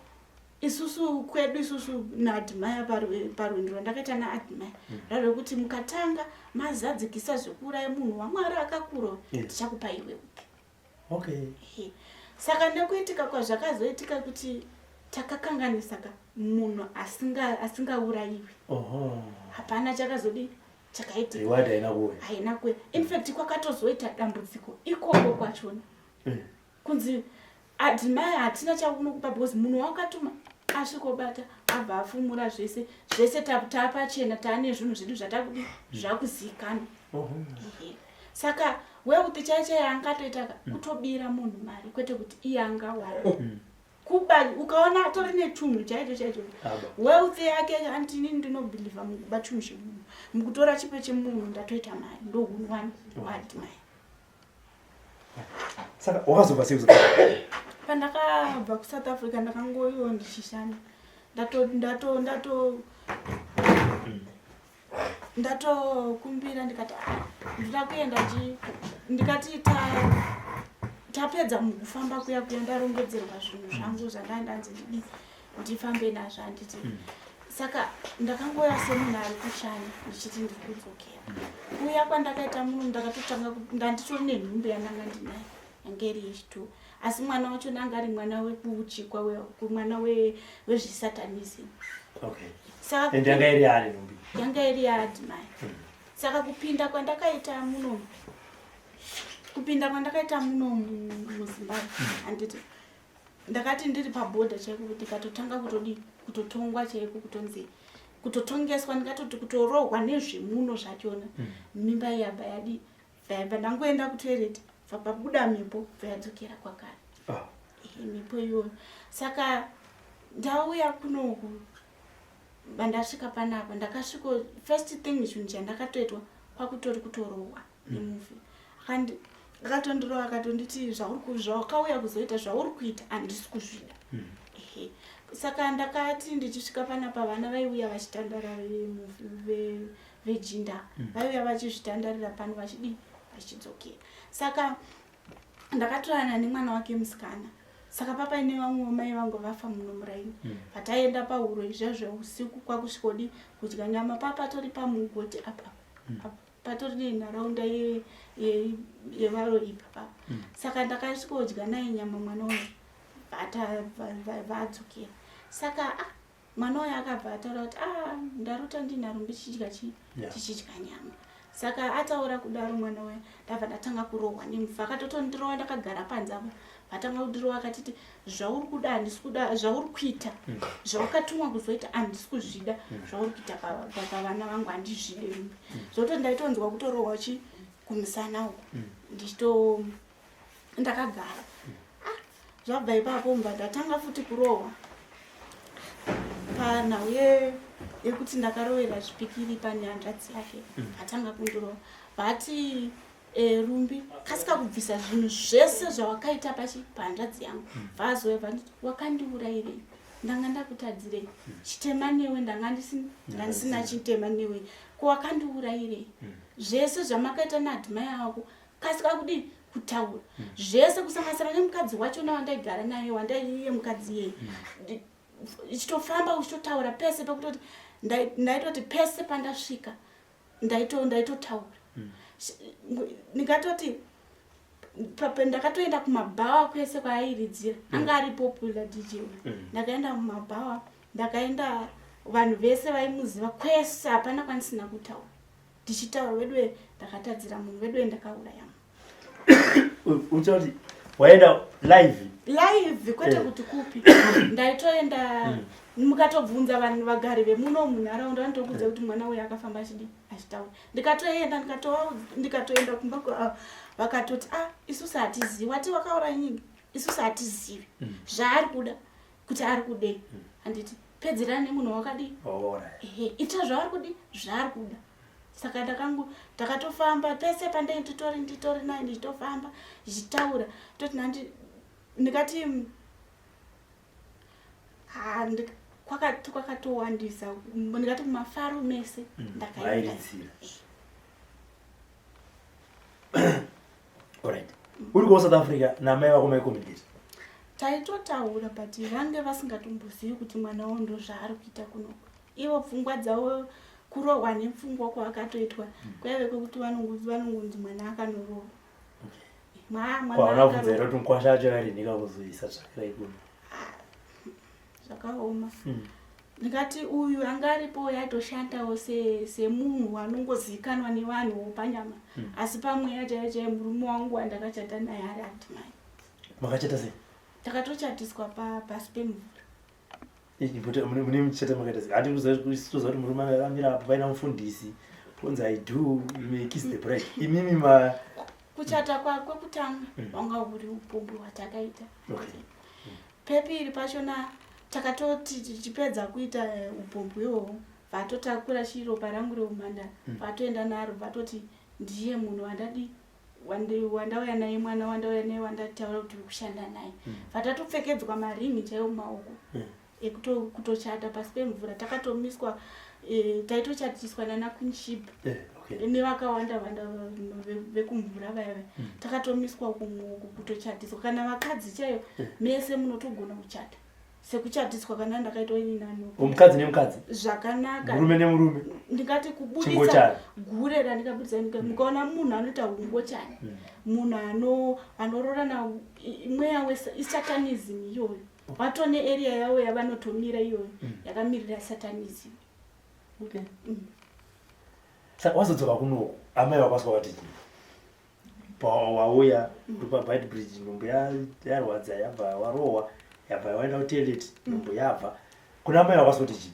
isusu kwedu isusu naAdmire parwendo rwandakaita naAdmire rarwekuti mukatanga mazadzikisa zvekuuraya munhu waMwari akakura tichakupai weuke. Saka nekuitika kwazvakazoitika kuti takakanganisa ka munhu asingaurayiwi. Hapana chakazodii chakaitika. Reward haina kuuya. Haina kuuya. In fact kwakatozoita dambudziko ikoko kwachona. Kunzi Admire hatina chakunokupa because munhu wakatuma asvikobata abva afumura zvese zvese tapachena taane zvinhu zvedu zvatakudi zvakuzikanwa. Saka weuti chai chai angatoita ka kutobira munhu mari kwete kuti iye angawana. Kuba ukaona atori nechunhu chaicho chaicho. Wealth yake anti inini ndinobelieve mukuba chinhu chemunhu. Mukutora chipo chemunhu ndatoita mari ndohunhu wani waadmire. Saka wakazobva sei Pandakabva kuSouth Africa ndakangoiwo ndichishanda. Ndato ndato ndato ndatokumbira ndikati ah, ndinoda kuenda chi ndikati ta tapedza mukufamba kuya kuya ndarongedzerwa zvinhu zvangu zvandanga ndanzi ndidi ndifambe nazvo handiti mm. saka ndakangoya semunhu ari kushanya ndichiti ndiri kudzokera mm. kuuya kwandakaita muno ndakatotanga ndanditori nenhumbi yandanga ndinayo yange iri yechitu asi mwana wacho nanga ari mwana wekuuchikwa mwana wezvisatanism okay. saka yanga iri yaani nhumbi yanga iri yaadmai hmm. saka kupinda kwandakaita muno kupinda kwandakaita muno muzimbabwe hmm. handiti ndakati ndiri pabhodha chaiko ndikatotanga kutodii kutotongwa chaiko kutonzi kutotongeswa ndikatoti kutorohwa nezvemuno zvachona hmm. mimba iyabva yadii Bva ndangoenda kutoilet bva pabuda mhepo bva yadzokera kwakare. Ah. Ehe mhepo iyoyo. Saka ndauya kunoku bandasvika panapa ndakasviko first thing chinhu chandakatoitwa kwakutori kutorohwa mm. nemufi. Akandi akatondirova akatonditi zvauri zvawakauya kuzoita zvauri kuita handisi kuzvida. Mm. Ehe. Saka ndakati ndichisvika panapa vana vaiuya vachitandara vemufi vejinda mm. vaiuya vachizvitandarira pano vachidii vachidzokera saka ndakatorana nemwana wake musikana saka papaine vamwe mai vangu vafa muno muraini mm. pataienda pahuro izvezvo usiku kwakusvikodi kudya nyama papatori pamugoti apa mm. apa patori nenharaunda yevaroyi papa mm. saka ndakasvikodya naye nyama mwana uyu vadzokera saka ah, Mwana uyu akabva ataura kuti ah, ndarota ndina Rumbi tichidya chii? Yeah. Tichidya nyama. Saka ataura kudaro mwana uya ndabva ndatanga kurohwa nemufa. Akatotondirova ndakagara panze apa. Vatanga kundirova akatiti zvauri kuda handisi kuda zvauri kuita mm. zvawakatumwa kuzoita handisi kuzvida mm. zvauri kuita pavana vangu handizvide Rumbi. Mm. Zvokuti ndaitonzwa kutorohwa chi kumusana uku mm. ndichito ndakagara ah, zvabva ipapo mba ndatanga futi kurohwa panhau yekuti ndakarovera zvipikiri pane hanzvadzi yake mm. atanga kundirova vati e, rumbi kasika kubvisa zvinhu zvese zvawakaita pachi pahanzvadzi yangu mm. vazouya vanditi wakandiurairei ndanga ndakutadzirei mm. chitema newe ndanga ndisina chitema newe ko wakandiurairei zvese zvamakaita naadhimai ako kasika kudii kutaura mm. zvese kusanganisira nemukadzi wacho wandaigara naye wandaiiye mukadzi iyeye mm. ichitofamba uchitotaura pese pekutoti ndaitoti pese pandasvika ndaitotaura mm. ndingatoti ndakatoenda kumabhawa kwese kwaairidzira mm. anga ari popular dj mm. ndakaenda mumabhawa ndakaenda vanhu vese vaimuziva kwese hapana kwandisina kutaura ndichitaura veduwe ndakatadzira munhu veduwe ndakauraya munhu uchati waenda live live kwete eh. kuti kupi ndaitoenda mm. mukatobvunza vanhu vagari vemuno munharaunda vanotokudza kuti mwana uyo akafamba achidi achitaura ndikatoenda ndikatoenda kumba ah, vakatoti ah isusu hatizivi wati wakauraya nyingi isusu hatizivi mm. zvaari kuda kuti ari kudei mm. handiti pedzerana nemunhu wakadii ehe ita zvaari kudii zvaari kuda saka ndakangu ndakatofamba pese pandai nditori nditori naye ndichitofamba ndichitaura toti nandi ndikati kwakatowandisa ndikati mumafaro mese mm, ndakaenda Alright. Uri ku South Africa namai vako maicommunicate? Taitotaura but vange vasingatombozivi kuti mwana wavo ndozvaari kuita kunoko. Ivo pfungwa dzavo kurohwa nepfungwa kwakatoitwa hmm. kwaive kwekuti vanongonzi mwana akanorohwa. Kwaona bvunza here kuti mukwasha acho airinhika kuzoisa tsvakirai kuno? Ah, zvakaoma. Hmm. Ndikati uyu anga aripo yaitoshandawo semunhu anongozivikanwa nevanhuwo panyama hmm. asi pamweya chaiyo chaiyo murume wangu wandakachata naye ari admai. Makachata sei? Takatochatiswa pasi pemvura. Mune muchata makaita sei? Hati kuzoziva kuti murume akamira apo paina mufundisi ponzi I do you may kiss the bride. Imimi ma kuchata kwekutanga hmm. wanga uri upombwe hwatakaita. Okay. Pepiri pachona takatoti tichipedza kuita eh, upombwe ihwohwo vatotakura chiropa rangu reumhandara mm. vatoenda naro vatoti ndiye munhu wandadi wandauya naye mwana wandauya naye wandataura kuti uri kushanda naye mm. vatatopfekedzwa maringi chaiwo mumaoko mm. ekutochata pasi pemvura takatomiswa e, taitochatiswa nana queenship eh, okay. nevakawanda vanda vekumvura vaya vaya mm. takatomiswa kumuoko kutochatiswa kana vakadzi chaiyo mm. mese munotogona kuchata sekuchatiswa kana ndakaitwa ini nani mukadzi nemukadzi zvakanaka murume nemurume ndingati kubudisa gure randikabudisa mm. mukaona munhu anoita ungochani mm. munhu ano anororana mweya wese isatanism iyoyo vatone area yavo yavanotomira iyoyo mm. yakamirira satanism okay. mm. Saka wazodzoka kunoku amai vakwaswa vati chii pawauya uri pabite bridge nhumbu yarwadza yabva warohwa yabva waenda kutoilet nhumbu yabva kuna amai vakaswa kuti chii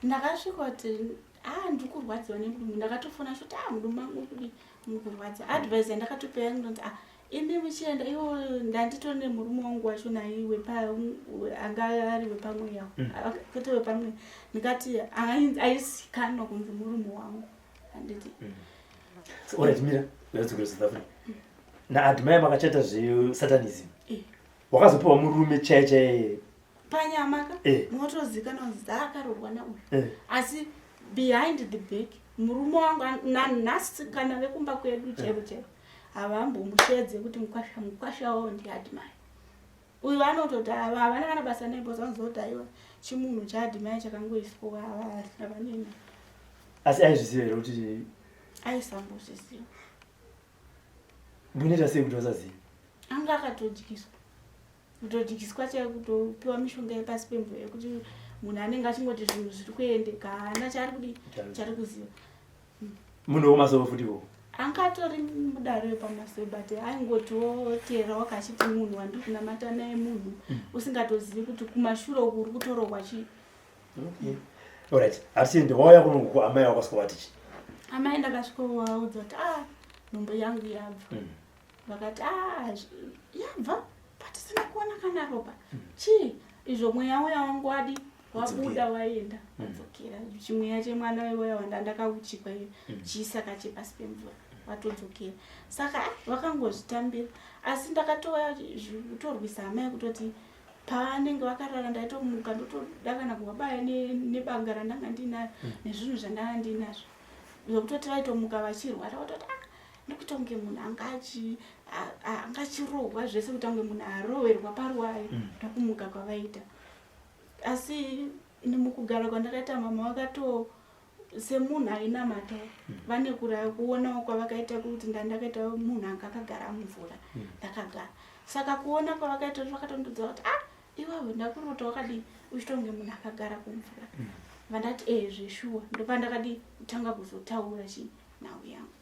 ndakasvika kuti a ah, ndiri kurwadziwa nemudumbu ndakatofona choti a ah, mudumbu mangu kudi mukurwadza advice yandakatopeya ndinoti a ah, imi muchienda iwo ndanditori nemurume wangu wacho naye anga ari wepamweya mm. kwete wepamweya ndikati aizikanwa kunzi murume wangu handiti mm. So, alright mira ndadzokera South Africa naadmire makachata zvesatanism eh. wakazopiwa murume chaiye chaiye panyama ka eh. motozikanwa kunzi dzaakaroorwa nauyu eh. asi behind the back murume wangu nanhasi kana vekumba kwedu chaivo chaivo havambomushedze kuti mukwasha mukwasha wavo ndiadmire uyu anototi ava havana kana basa naye because vanozoti aiwa chimunhu chaadmire chakangoiswa havanena asi aizviziva here kuti aisambozviziva munoita sei kuti vasaziva anga akatodyiswa kutodyiswa chaiyo kutopiwa mishonga yepasi pemvura yekuti munhu anenge achingoti zvinhu zviri kuendeka haana chaari kudii chaari kuziva Munhu wemasowe futi ko? Anga atori mudare wepamasowe but aingotiwo teera wakachiti munhu wandiri kunamata naye munhu mm. usingatozivi kuti kumashure uku uri kutorohwa chii. Okay. Alright, hatiende wauya kuno ku amai wakasvika wati chii? Amai ndakasvika waudza kuti ah nhumbu yangu yabva. Mm. Vakati ah yabva patisina kuona kana ropa. Mm. Chii izvo mweya uya wangu wadi wabuda waenda mm. wadzokera mm. chimweya chemwana iwoya wanda ndakauchikwa iyo mm. chiisaka chepasi pemvura watodzokera saka ah, vakangozvitambira asi ndakatouya kutorwisa hama yekutoti pavanenge vakarara ndaitomuka ndotoda kana kuvabaya nebanga randanga ndinayo mm. nezvinhu zvandanga ndinazvo zvekutoti vaitomuka vachirwara vatoti ah, ndikuita kunge munhu anga achirohwa zvese kuita kunge munhu aroverwa paruware mm. ndokumuka kwavaita asi mukugara kwandakaita mama vakato semunhu ainamata hmm. vane kuonawo kwavakaita kuti ndandakaita munhu anga akagara mumvura hmm. ndakagara saka kuona kwavakaita vakatondudza kuti ah iwewe ndakurota wakadii uchitonge munhu akagara kumvura hmm. vandati ee zveshuwa ndopandakadii kutanga kuzotaura chi nhau yangu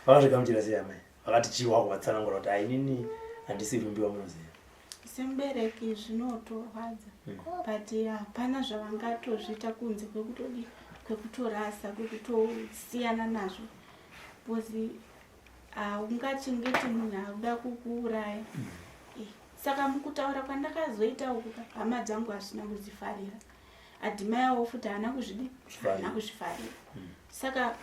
Vakazvigamuchira sei amai? Vakati chii wakuvatsanangura kuti ainini handisi Rumbi wamunoziva? Semubereki zvinotorwadza hmm. but hapana zvavangatozviita kunze kwekutodi kwekutorasa kwekutosiyana nazvo because haungachengeti munhu akuda kukuuraya hmm. eh, saka mukutaura kwandakazoita uku hama dzangu hazvina kudzifarira adhimayawo futi haana kuzvidi haana kuzvifarira hmm. saka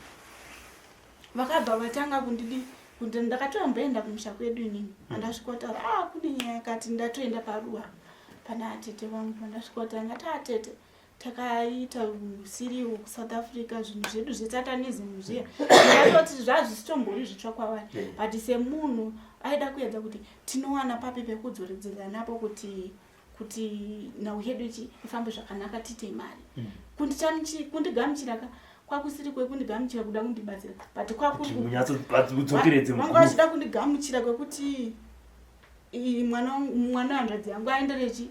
vakabva vatanga kundidi kuti ndakatoamboenda kumusha kwedu inini hmm. andasvikotaura a ah, kune nyaya yakati ndatoenda paruwa pana atete vangu vandasvikotaura ndati atete takaita usiriwo kusouth africa zvinhu zvedu zvesatanism zviya ndakatoti zvazvisitombori zvitsva kwavari hmm. but semunhu aida kuedza kuti tinowana papi pekudzoredzera napo kuti kuti nhau yedu ichi ifambe zvakanaka tiite mari mm. kundigamuchira ka kwakusiri kwekundigamuchira kuda kundibatsira but kwakurivanga vachida kundigamuchira kwekuti mwana mwana hanzvadzi yangu aenderechi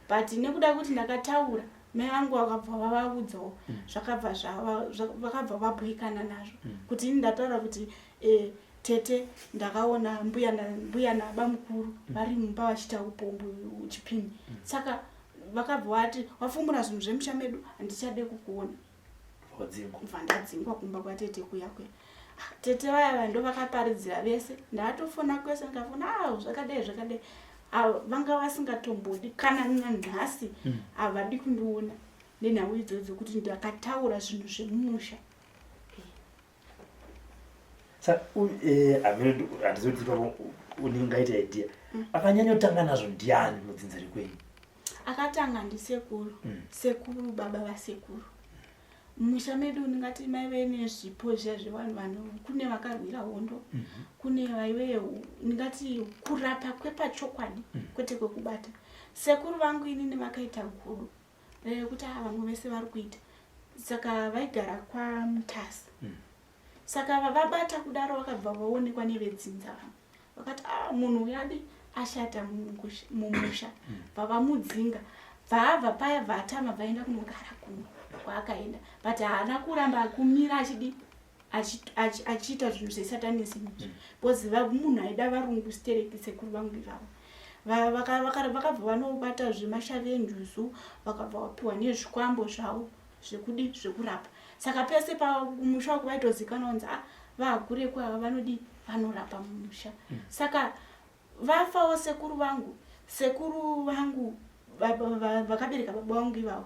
but nekuda kuti ndakataura mai vangu vakabva vavaudzawo mm. zvakabva vakabva vabhoikana nazvo mm. kuti ini ndataura kuti eh, Tete ndakaona mbuya na mbuya nabamukuru mm. vari mumba vachiita upombwe chipini mm. saka vakabva vati wafumura zvinhu zvemusha medu handichade kukuona bva ndadzingwa kumba kwatete kuya kuya ah, tete vaya vaya ndovakaparidzira vese ndatofona kwese ndikafona ah zvakadai zvakadai Vanga vasingatombodi kana nanhasi havadi kundiona nenhau idzodzo kuti ndakataura zvinhu zvemumusha. Sa hameno, handizivi kuti ipapo ungaita idea. Akanyanyotanga nazvo ndiani mudzinza rekwenyu? Akatanga ndisekuru. Sekuru, baba vasekuru. Mumusha medu ndingati maive nezvipo zviya zvevanhu vano, kune vakarwira hondo, kune vaive, ndingati kurapa kwepachokwadi, kwete kwekubata. Sekuru vangu inini vakaita gudo rekuti a vamwe vese vari kuita, saka vaigara kwaMutasa. Saka vavabata kudaro, vakabva vaonekwa nevedzinza. Vamwe vakati, "A, munhu uyu adi ashata mumusha." Vavamudzinga, bvaabva paya, bvaatama, bvaenda kunogara kumwe kwaakaenda, but haana kuramba kumira achidi achiita zvinhu zvesatanism izvi, because munhu aida varungu stereki, sekuru vangu ivavo. Vakabva vanobata zvemashavi enjuzu, vakabva vapiwa nezvikwambo zvavo zvekudi zvekurapa. Saka pese pamusha wako vaitozikanwa kunzi, "A, vaGurekwa ava vanodi vanorapa mumusha." Saka vafawo sekuru vangu, sekuru vangu vakabereka baba vangu ivavo,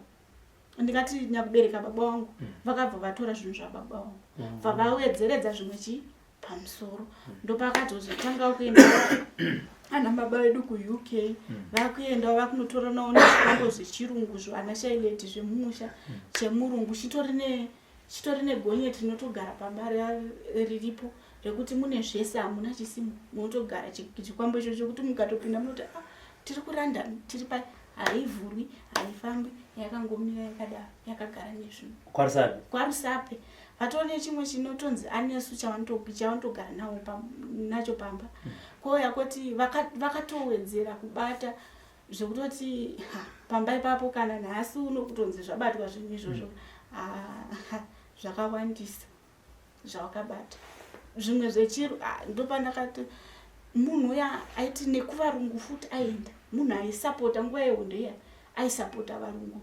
ndingati nyakubereka baba vangu, vakabva vatora zvinhu zvababa vangu, bva vawedzeredza zvimwe chii pamusoro. Ndopakatozotanga kuenda ana baba vedu kuUK, vakuendawo vakunotoranawo nezvikwambo zvechirungu, zvana shaileti zvemumusha, chemurungu chitori negonyeti rinotogara pamba riripo, rekuti mune zvese, hamuna chisimo. Munotogara chikwambo icho chekuti mukatopinda munoti, "A, tiri kuLondon, tiri pai." Haivhurwi, haifambi, yakangomira yakadaro, yakagara nezvinhu. KwaRusape? KwaRusape. Vatoo nechimwe chinotonzi anesu chavanotogara nawo nacho pamba. Kouya kwoti vakatowedzera kubata zvekutoti ha, pamba ipapo kana nhasi uno kutonzi zvabatwa zvinhu izvozvo. Ah, zvakawandisa zvavakabata, zvimwe zvechiru. Ah, ndopandakati munhu uya aiti nekuvarungu futi aenda, munhu aisapota nguva yehondo iya, aisapota varungu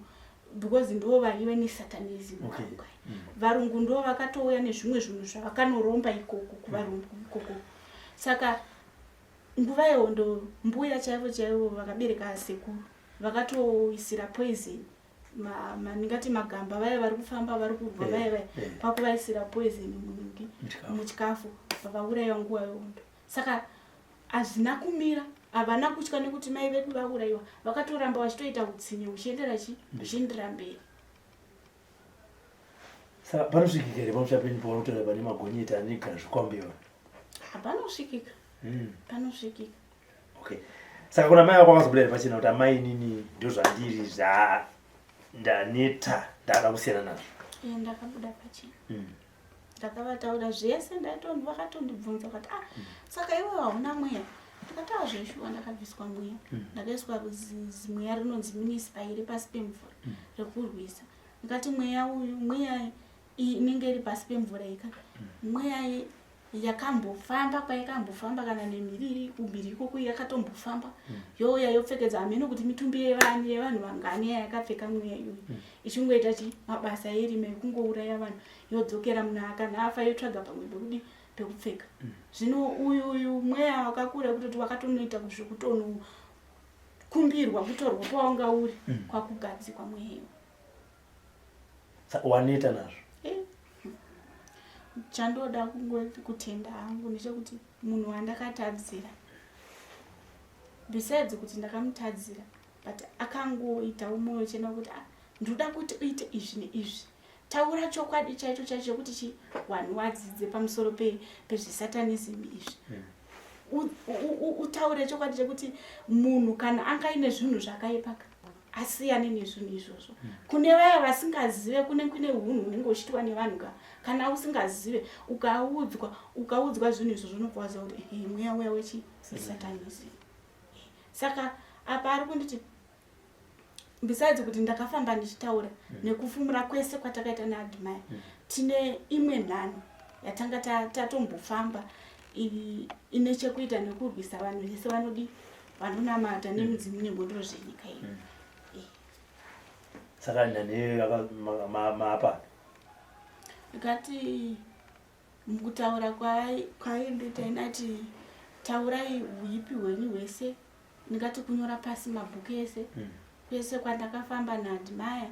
because ndo vaive nesatanism. Varungu aya. Varungu ndo vakatouya nezvimwe zvinhu zvavakanoromba ikoko kuvarungu ikoko. Saka nguva yehondo, mbuya chaivo chaivo vakabereka sekuru vakatoisira poison ndingati magamba vaya vari kufamba vari kurwa, vaya vaya, kwakuvaisira poison munhingi. Muchikafu. Muchikafu, vavaurayiwa nguva yehondo. Saka hazvina kumira, havana kutya nekuti mai vedu vaurayiwa, vakatoramba vachitoita utsinye huchiendera chi huchiendera mberi. Saka panosvikika here pamusha penyu paunotaura pane magonyeti anegara zvikwambo? Hapanosvikika. Panosvikika. Okay, saka kuna mai vako vakazobuda here pachena kuti, "Amai, inini ndo zvandiri, zva ndaneta, ndada kusiyana nazvo"? Ndakabuda pachena. Ndakavataura zvese, vakatondibvunza vakati, "Ah, saka iwe hauna mweya?" Ndikati, "A, zveshuwa ndakabviswa mweya." Ndakaiswa zimweya rinonzi minispa iri pasi pemvura rekurwisa. Ndikati mweya uyu, mweya iyi inenge iri pasi pemvura ika, mweya yakambofamba kwayakambofamba kana nemhiriri kumhiri ikoko, yakatombofamba, youya yopfekedza hameno kuti mitumbi yevanhu, yevanhu vangani yayakapfeka mweya iyoyo, ichingoita chi mabasa erima ekungouraya vanhu, yodzokera. Munhu akana afa, yotsvaga pamwe pekudi pekupfeka. Zvino uyu mweya wakakura kutoti wakatonoita zvekutonokumbirwa kutorwa pawanga uri, kwakugadzikwa mweya iwo. Saka waneta nazvo? Eh, chandoda kungoti kutenda hangu ndechekuti munhu wandakatadzira, besides kuti ndakamutadzira, but akangoitawo mwoyo chena wekuti, "Ah, ndoda kuti uite izvi neizvi, taura chokwadi chaicho chaicho chekuti chi vanhu vadzidze pamusoro pezvesatanism izvi. Utaure chokwadi chekuti munhu kana anga aine zvinhu zvakaipa asiyane nezvinhu izvozvo." Kune vaya vasingazive, kune unhu hunenge huchiitwa nevanhu ka, kana usingazive, ukaudzwa zvinhu izvozvo, unobva waziva kuti ehe, mweya uya wechisatanism. Saka apa ari kunditi, besides kuti ndakafamba ndichitaura nekufumura kwese kwatakaita naAdmire, tine imwe nhano yatanga tatombofamba ine chekuita nekurwisa vanhu vese vanodi vanonamata nemidzimu nemhondoro zvenyika iyi. Saka nhanho iyoyo maapa? Ndikati mukutaura kwaindoita inati, taurai uipi hwenyu hwese. Ndingati kunyora pasi mabhuku ese Kwese kwandakafamba naAdmire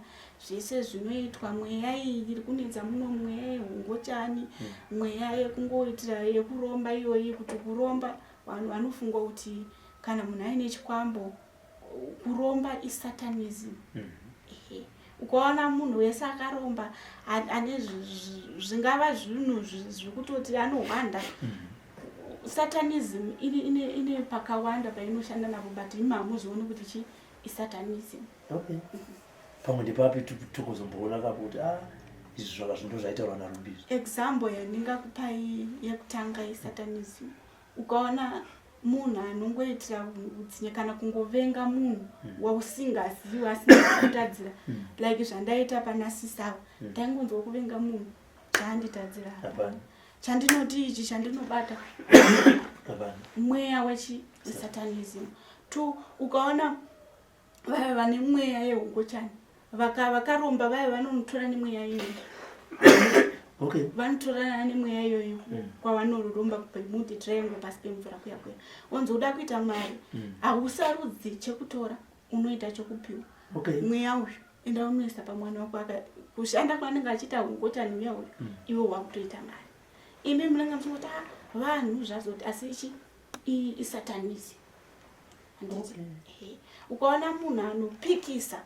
zvese zvinoitwa mweya iyi iri kunetsa muno mweya yehungochani mm. mweya yekungoitira yekuromba iyoyi kuti kuromba vanhu vanofunga kuti kana munhu aine chikwambo kuromba isatanism mm. ehe ukaona munhu wese akaromba ane zvingava zvinhu zvekutoti anohwanda mm. Satanism ine, ine, ine pakawanda painoshanda napo but imi hamuzvioni kuti chi isatanism. Okay. Pamwe ndepapi tikuzomboona kapo kuti ah izvi zvaka zvinhu zvaitaurwa naRumbi izvi. Example yandingakupai yekutanga yesatanism ukaona munhu anongoitira utsinye kana kungovenga munhu mm. wausingazivi asina kutadzira mm. like zvandaita pana sisavo mm. ndaingonzwa kuvenga munhu chaanditadzira hapana chandinoti ichi chandinobata mweya wechi satanism to ukaona vaya vane mweya yehungochani vakaromba vaya vanonotora nemweya iyoyo okay. vanotorana nemweya iyoyo mm. kwavanoromba pemuti triangle pasi pemvura kuya kuya onzi uda kuita mari mm. hausarudzi chekutora unoita chekupiwa okay. mweya uyu enda unoisa pamwana wako aka kushanda kwaanenge achiita ungochani uya uyu mm. iwe wakutoita mari imi munenge muchingoti ah, vanhu zvazoti asi ichi iyi isatanisi handiti okay. ukaona munhu anopikisa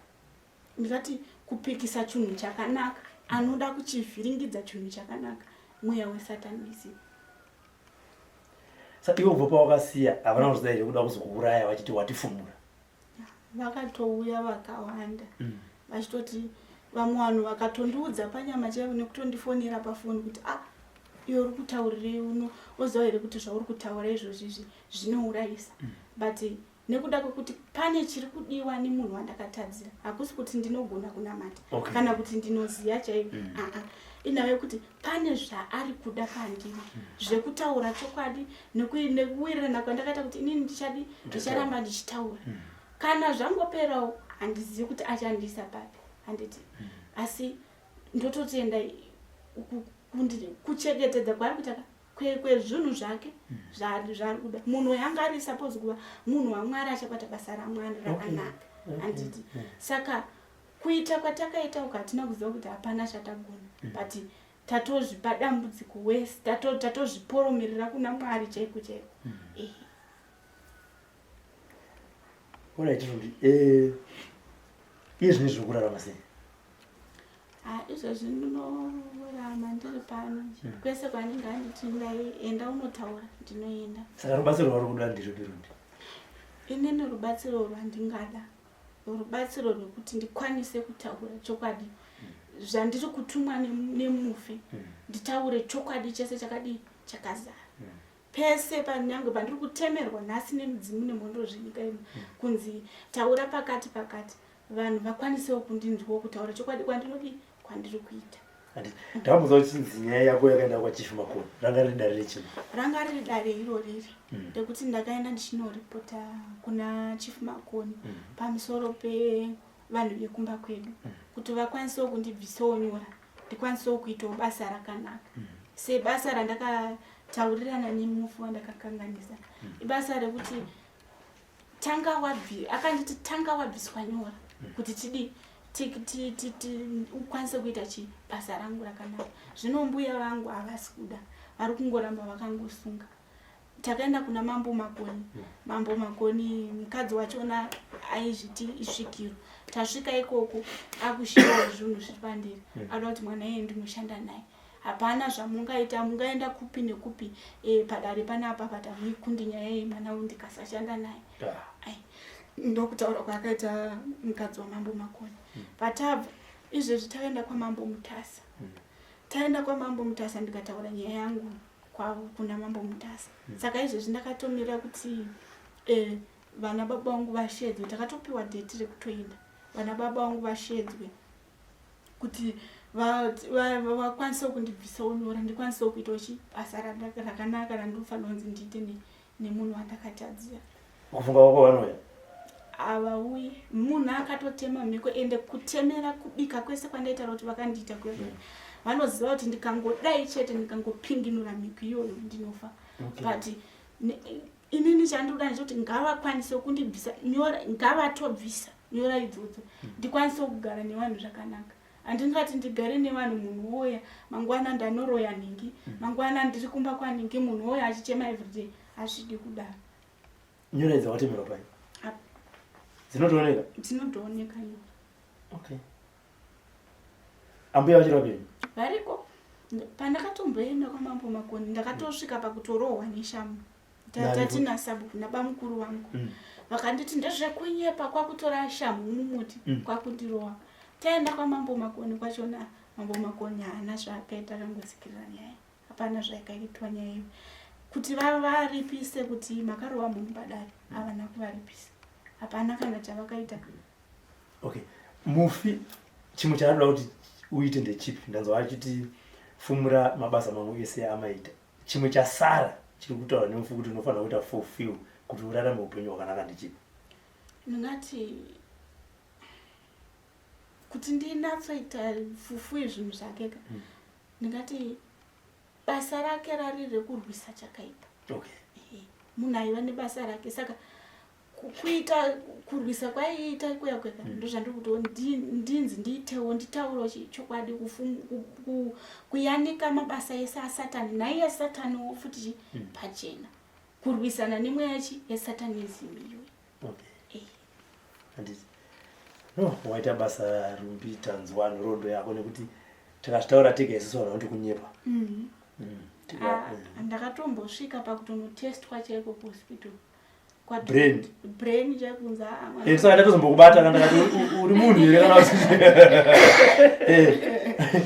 ndingati kupikisa chinhu chakanaka anoda kuchivhiringidza chinhu chakanaka mweya wesatanisi sa iwe ubva pawakasiya havana kuziva here kuda kuzokuuraya vachiti watifumura Vakatouya vakawanda mm. vachitoti vamwe vanhu vakatondiudza panyama chaivo nekutondifonera pafoni kuti ah iwe uri kutaurirei uno oziva here kuti zvauri kutaura izvozvi izvi zvinourayisa mm. but nekuda kwekuti pane chiri kudiwa nemunhu wandakatadzira hakusi kuti ndinogona kunamata okay. kana kuti ndinoziva chaivo mm. aa inhau yekuti pane zvaari kuda pandiri mm. zvekutaura chokwadi nekuwirirana kwandakaita kuti inini ndichadi ndicharamba ndichitaura mm. kana zvangoperawo handizivi kuti achandiisa papi handiti mm. asi ndototenda kuchengetedza kwaari kuita kwezvinhu zvake zvaari kuda munhu uyo anga ari suppose kuva munhu wamwari achabata basa ramwari rakanaka handiti saka Kuita kwatakaita uku hatina kuziva kuti hapana chatagona mm. but tatozvipa dambudziko wese tatozviporomerera kuna Mwari chaiko chaiko mm. eh. Alright, Ruby. Eh, iye zvino zviri kurarama sei? Ah, izvozvi ndinorarama ndiri pano mm. kwese kwanenge anditi enda unotaura ndinoenda. Saka rubatsiro rwauri kuda ndirpi Ruby? Inini rubatsiro rwandingada rubatsiro rwekuti ndikwanise kutaura chokwadi zvandiri kutumwa nemufi hmm. nditaure chokwadi chese chakadii chakazara hmm. pese panyange pandiri kutemerwa nhasi nemidzimu nemhondoro zvenyika ino hmm. kunzi taura pakati pakati vanhu vakwanisewo kundinzwawo kutaura chokwadi kwandinodii kwandiri kuita Ndakambonzwa uchinzi nyaya yako yakaenda kwaChief Makoni. Ranga riri dare rechii? Ranga riri dare iro riri mm. rekuti ndakaenda ndichinoripota kuna Chief Makoni mm. pamusoro pevanhu vekumba kwedu mm. kuti vakwanisewo kundibvisawo nyora ndikwanisewo kuitawo basa rakanaka mm. sebasa randakataurirana nemufi wandakakanganisa mm. ibasa rekuti tanga wabvi akanditi tanga wabviswa nyora mm. kuti tidii ukwanise kuita chi basa rangu rakanaka zvino mbuya vangu havasi kuda vari kungoramba vakangosunga takaenda kuna mambo makoni mm. mambo makoni mukadzi wachona aizviti isvikiro tasvika ikoko akushiwa zvinhu zviri pandiri mm. ada kuti mwana iye ndinoshanda naye Hapana zvamungaita mungaenda kupi nekupi e, padare panapa but hamuikundi nyaya iyi mwana uyu ndikasashanda naye ah. Ndokutaura kwaakaita mukadzi wamambo Makoni mm. Patabva izvezvi taenda kwamambo Mutasa mm. Taenda kwamambo Mutasa ndikataura nyaya yangu kwavo kuna mambo Mutasa mm. Saka izvezvi ndakatomira kuti e, vana baba vangu vashedzwe takatopiwa dheti rekutoenda vana baba vangu vashedzwe kuti vakwanisewo kundibvisawo nyora ndikwanisewo kuitawo chi basa rakanaka randinofanira kunzi ndiite nemunhu wandakatadzira kufunga kwako vanouya havauyi munhu akatotema mhiko ende kutemera kubika kwese kwandaitaura kuti vakandiita kuya mm. vanoziva kuti ndikangodai chete ndikangopinginura mhiko iyoyo ndinofa okay. But ne, Inini chandinoda ndechekuti ngavakwanise kundibvisa nyora, ngavatobvisa nyora idzodzo hmm. ndikwanise kugara nevanhu zvakanaka. Handingati ndigare nevanhu munhu woya mangwana ndanoroya nhingi hmm. mangwana ndiri kumba kwanhingi munhu woya achichema everyday, hazvidi kudaro. Nyora idzi wakatemerwa pai? Dzinotooneka? Dzinotooneka nyora. Okay. Ambuya vachiri vapenyu? Variko. Pandakatomboenda kwaMambo Makoni ndakatosvika pakutorohwa neshamu. Tati nasabhuku nabamukuru vangu. Mm. Vakanditi ndezvekunyepa kwakutora shamhu mumuti mm. kwakundirohwa. Taenda kwaMambo Makoni kwachona Mambo Makoni haana zvaakaita akangotsikirira nyaya. Hapana zvayakaitwa nyaya iyo. Kuti vavaripise kuti makarova munhu padare havana kuvaripisa. Hapana kana chavakaita. Okay. Mufi chimwe chaanoda kuti uite ndechipi? Ndanzwa achiti fumura mabasa mamwe ese amaita. Chimwe chasara chiri kutaura nemufi kuti unofanira kuita fulfill kuti urarame upenyu hwakanaka ndechipi? Ndingati kuti ndinatsoita fufu yezvinhu zvake ka. Mm. Ndingati basa rake rari rekurwisa chakaipa. Okay. Munhu aiva nebasa rake saka kuita kurwisa kwaiita kuya kweka mm. ndozvandiri kutiwo ndinzi ndiitewo nditaurawo chokwadi kuyanika mabasa ese asatani naiye sataniwo futi mm. pachena kurwisana nemweya chi yesatanism iyoyo okay. Eh. No waita basa Rumbi, tanzwa nhoroondo yako nekuti takazvitaura tega isusu vanhu vanoti kunyepa mm. Mm. Ah, ndakatombosvika pakutonotestwa chaiko kuhospital brain brain chaikunza ah, eh, saka ndatozombokubata kana ndakati uri munhu here kana kuti eh.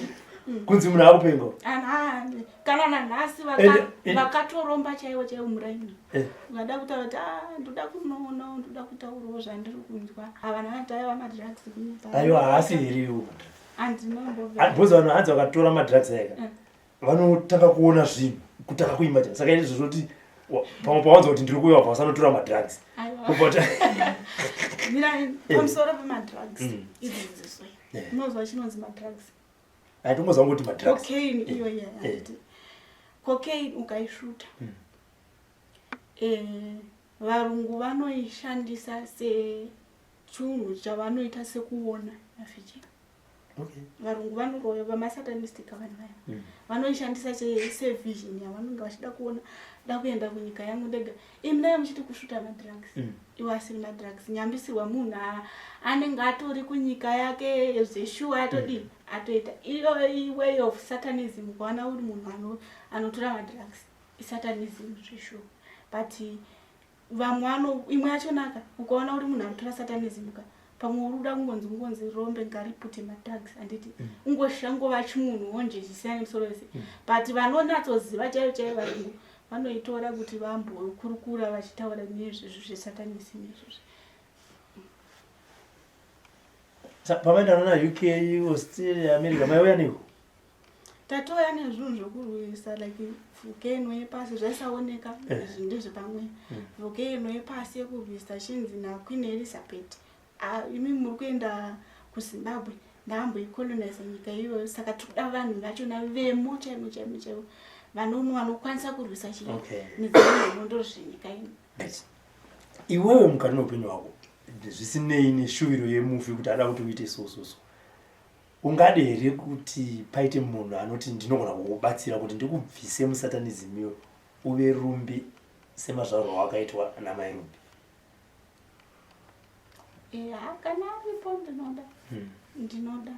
kunzi munhu akupenga kana nanhasi vakatoromba chaiwo chaiwo muraini eh. ukada kutaura kuti ah, ndoda kunoona ndoda kutaurawo zvandiri kunzwa havana vati aiwa madrugs aiwa haasi here iwo andinombobhozi vanhu hanzi vakatora madrugs aika vanotanga kuona zvinhu kutanga kuimba chani saka izvo zvoti pamwe pawanza kuti ndiri kuuya wabva wasanotora madrugs pamusoro pemadrugs mm. idzodzo unozwa chinonzi madrugs aitongoziva ngoti madrugs cocaine iyo iya cocaine ukaisvuta mm. eh, varungu vanoishandisa sechunhu chavanoita sekuona mafichi okay. Varungu vanoroya vamasatanistic vanhu vaya mm. Vanoishandisa sevision yavanonge vachida kuona da kuenda kunyika yangu ndega imi naye muchiti kusvuta madrugs mm. Iwo asiri madrugs nyambisirwa munhu anenge atori kunyika yake zveshuwa atodii mm. Atoita iyo way of satanism kuona uri munhu anotora madrugs isatanism zveshuwa but vamwe vano imwe yachonaka ukaona uri munhu anotora satanism ka pamwe uri kuda kungonzi ungonzi rombe ngaripute madrugs handiti mm. ungoshangova chimunhu wonje zvisiyana nemusoro wese mm. But vanonatsoziva chaivo chaivo varungu vanoitora kuti vambokurukura vachitaura nezvezvo zvesatanism izvozvo. Pamaenda nana UK, Australia, America maiuya neiko? Tatouya nezvinhu zvekurwisa like volcano yepasi zvaisaoneka eh. Izvi ndezvepamwe hmm. Volcano yepasi yekurwisa chinzi naQueen Elizabeth imi muri kuenda kuZimbabwe ndamboicolonize nyika iyoyo saka tikuda vanhu vachona vemo chaimo chaimo chaivo vanokwanisa kurwisa chii midzimu zvenyika ino. Iwewe mukati meupenyu hwako zvisinei neshuviro yemufi kuti ada kuti uite so so so ungade here kuti paite munhu anoti ndinogona kukubatsira kuti ndikubvise musatanism iyo uve Rumbi semazvarwo wakaitwa namai Rumbi? Ya, kana aripo ndinoda hmm. Ndinoda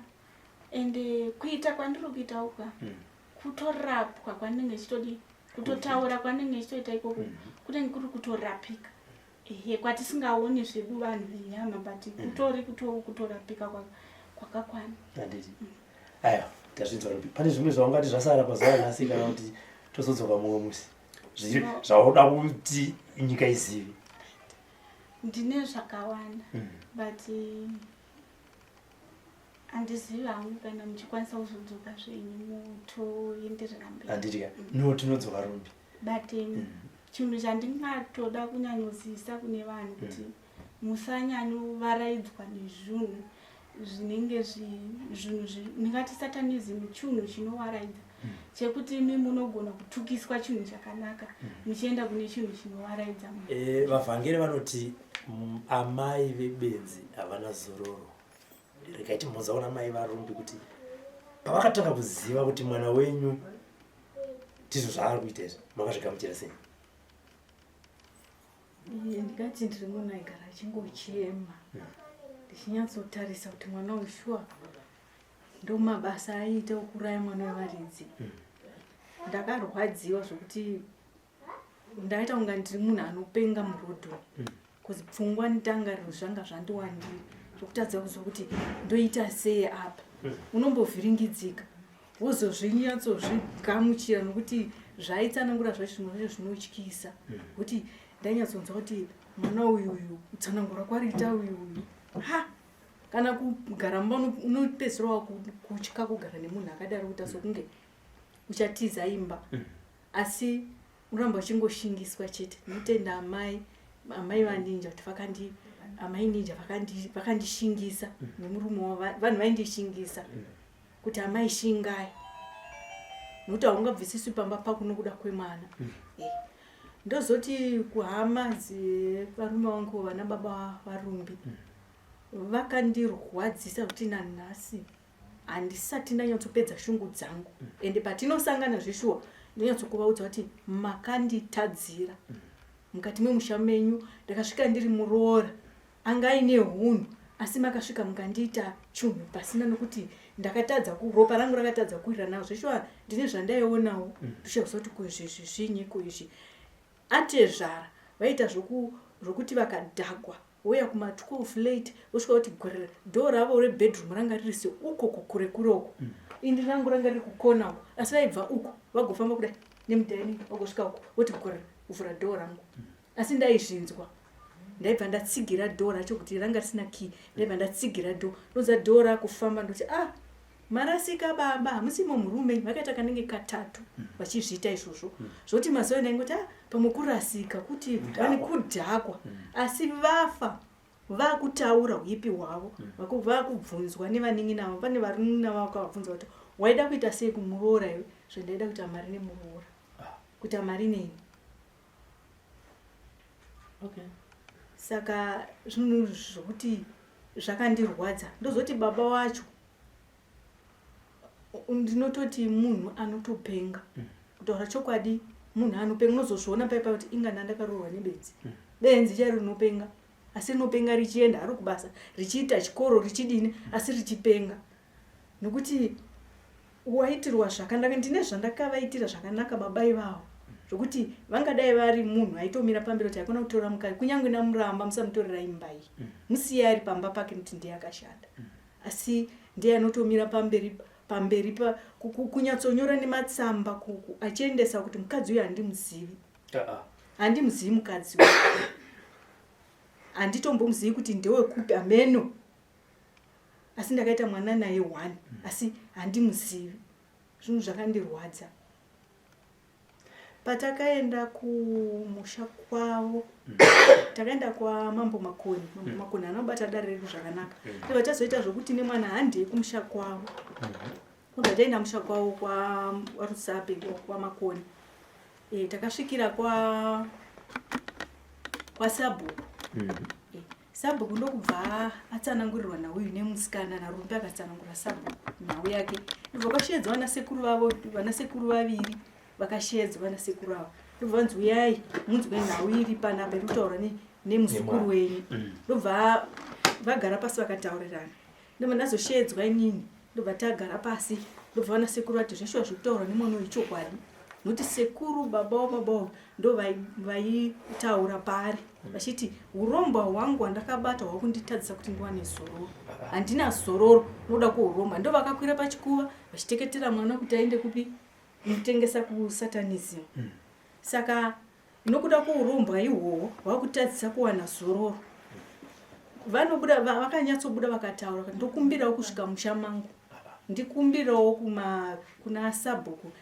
ende kuita kwandiri kuita ukwa hmm. Kutorapwa kwandinenge chitodi kutotaura kwandinenge chitoita ikoko hmm. Kunenge kuri kutorapika ehe kwatisingaoni zvedu vanhu venyama but kutori kutorapika kwakakwana. Handiti aya tazvinzwa Rumbi. Pane zvimwe zvaungati zvasara pazuva ranhasi kana kuti tozodzoka mumwe musi zvauda kuti nyika izive? Ndine zvakawanda mm. But handizivi hangu kana muchikwanisa kuzodzoka zvenyu mutoenderera mberi. Handiti ka mm. No, tinodzoka Rumbi. But mm. Chinhu chandingatoda kunyanyozivisa kune vanhu kuti mm. Musanyanyovaraidzwa nezvinhu. zvinenge zvinhu ndingati satanism chinhu chinovaraidza hmm. chekuti imi munogona kutukiswa chinhu chakanaka hmm. muchienda kune chinhu chinovaraidza eh, vavhangeri vanoti amai vebenzi havana zororo regai timbonzaona mai varumbi kuti pavakatanga kuziva kuti mwana wenyu ndizvo zvaari kuita izvi makazvigamuchira sei Iye ndikati ndiri munhu aigara achingochema ndichinyatsotarisa kuti mwana uyu shuwa ndomabasa aiita okuraya mwana wevaridzi ndakarwadziwa zvokuti ndaita kunga ndiri munhu anopenga murodho bcause pfungwa nedangariro zvanga zvandiwandira zvokutadza kuziva kuti ndoita sei apa unombovhiringidzika wozozvinyatsozvigamuchira nokuti zvaitsanangura zvacho zvimwe zvacho zvinotyisa hmm. kuti ndainyatsonzwa kuti mwana uyu uyu kutsanangura kwariita uyu uyu ha kana kugara mumba unopedzisira wakutya kugara nemunhu akadaro kuita sokunge uchatiza imba hmm. asi unoramba uchingoshingiswa chete ndinotenda amai amai vaninja kuti vakandi amai ninja vakandishingisa hmm. nemurume wavo vanhu vaindishingisa kuti amai shingai nokuti haungabvisiswi pamba pako nokuda kwemwana mm. eh. ndozoti kuhama dzevarume vangu vana baba varumbi mm. vakandirwadzisa kuti nanhasi handisati ndanyatsopedza shungu dzangu mm. ende patinosangana zveshuwa ndonyatsokuvaudza kuti makanditadzira mm. mukati memusha menyu ndakasvika ndiri muroora Anga aine hunhu asi makasvika mukandiita chunhu pasina nokuti ndakatadza ropa rangu rakatadza kuwirira nazvo zveshuwa ndine zvandaionawo mm. ndoshakuziva kuti ko izvi zvinyi ko izvi atezvara vaiita zvokuti vakadhakwa vouya kuma 12 late vosvika kuti gwerere dhoo ravo rebedroom ranga riri seuko kukure kure uko mm. indi rangu ranga riri kukona uko asi vaibva uko vagofamba kudai nemudining vagosvika uko voti gwerere kuvhura dhoo rangu mm. asi ndaizvinzwa ndaibva ndatsigira dhoo racho kuti ranga risina key ndaibva ndatsigira dhoo ndonza dhoo rakufamba ndoti ah marasika baba hamusimo murume vakaita kanenge katatu vachizviita izvozvo zvoti mazuva ndaingoti ah pamwe kurasika kuti vane kudhakwa asi vafa vakutaura huipi hwavo vakubvunzwa nevanin'ina vavo pane vanin'ina vavo vakavabvunza kuti waida kuita sei kumuroora iwe zvendaida kuita mari nemuroora ah. kuita mari neni okay saka zvinhu zvokuti zvakandirwadza ndozoti baba wacho ndinototi munhu anotopenga mm. kutaura chokwadi munhu anopenga unozozviona paipa kuti inga ndandakaroorwa nebenzi mm. benzi chairo rinopenga asi rinopenga richienda haro kubasa richiita chikoro richidini asi richipenga nokuti waitirwa zvakanaka ndine zvandakavaitira zvakanaka baba ivavo zvokuti vangadai vari munhu aitomira pamberi kuti aikona kutora mukadzi kunyange namuramba musamutorera imba iyi mm. musiye ari pamba pake nokuti ndiye akashanda mm. asi ndiye anotomira pamberi pamberi pa kunyatsonyora nematsamba kuku achiendesa kuti mukadzi uyu handimuzivi handimuzivi mukadzi uyu handitombomuzivi kuti ndewekupi ameno asi ndakaita mwana naye one asi handimuzivi zvinhu zvakandirwadza patakaenda kumusha kwavo mm. takaenda kwamambo makoni mambo mm. makoni anobata dare redu zvakanaka mm. ndobva tazoita zvokuti nemwana handei kumusha kwavo mm-hmm. obva taenda musha kwavo kwarusape kwamakoni e, takasvikira kwa kwasabhuku mm. e, Sabhuku ndokubva atsanangurirwa nhau iyi nemusikana naRumbi akatsanangura sabhuku nhau yake ndobva kwasheedzwa vanasekuru vavo vanasekuru vaviri vakasheedzwa vanasekuru ava ndobva vanzi uyai munzwe nhau iri panapa iri kutaura nemuzukuru wenyu mm. ndobva vagara pasi vakataurirana ndobva ndazosheedzwa inini ndobva tagara pasi ndobva vana sekuru vati zveshuwa zvekutaura nemwana uyu chokwadi nokuti sekuru baba wababa uyu ndo vaitaura paari vachiti urombwa hwangu hwandakabata hwakunditadzisa kuti ndiwane zororo handina zororo nokuda kweurombwa ndo vakakwira pachikuva vachiteketera mwana kuti aende kupi kutengesa kusatanism mm. Saka nokuda kwourombwa ihwohwo hwakutadzisa kuwana zororo vanobuda vakanyatsobuda vakataura kuti ndokumbirawo kusvika musha mangu ndikumbirawo kuma kuna sabhuku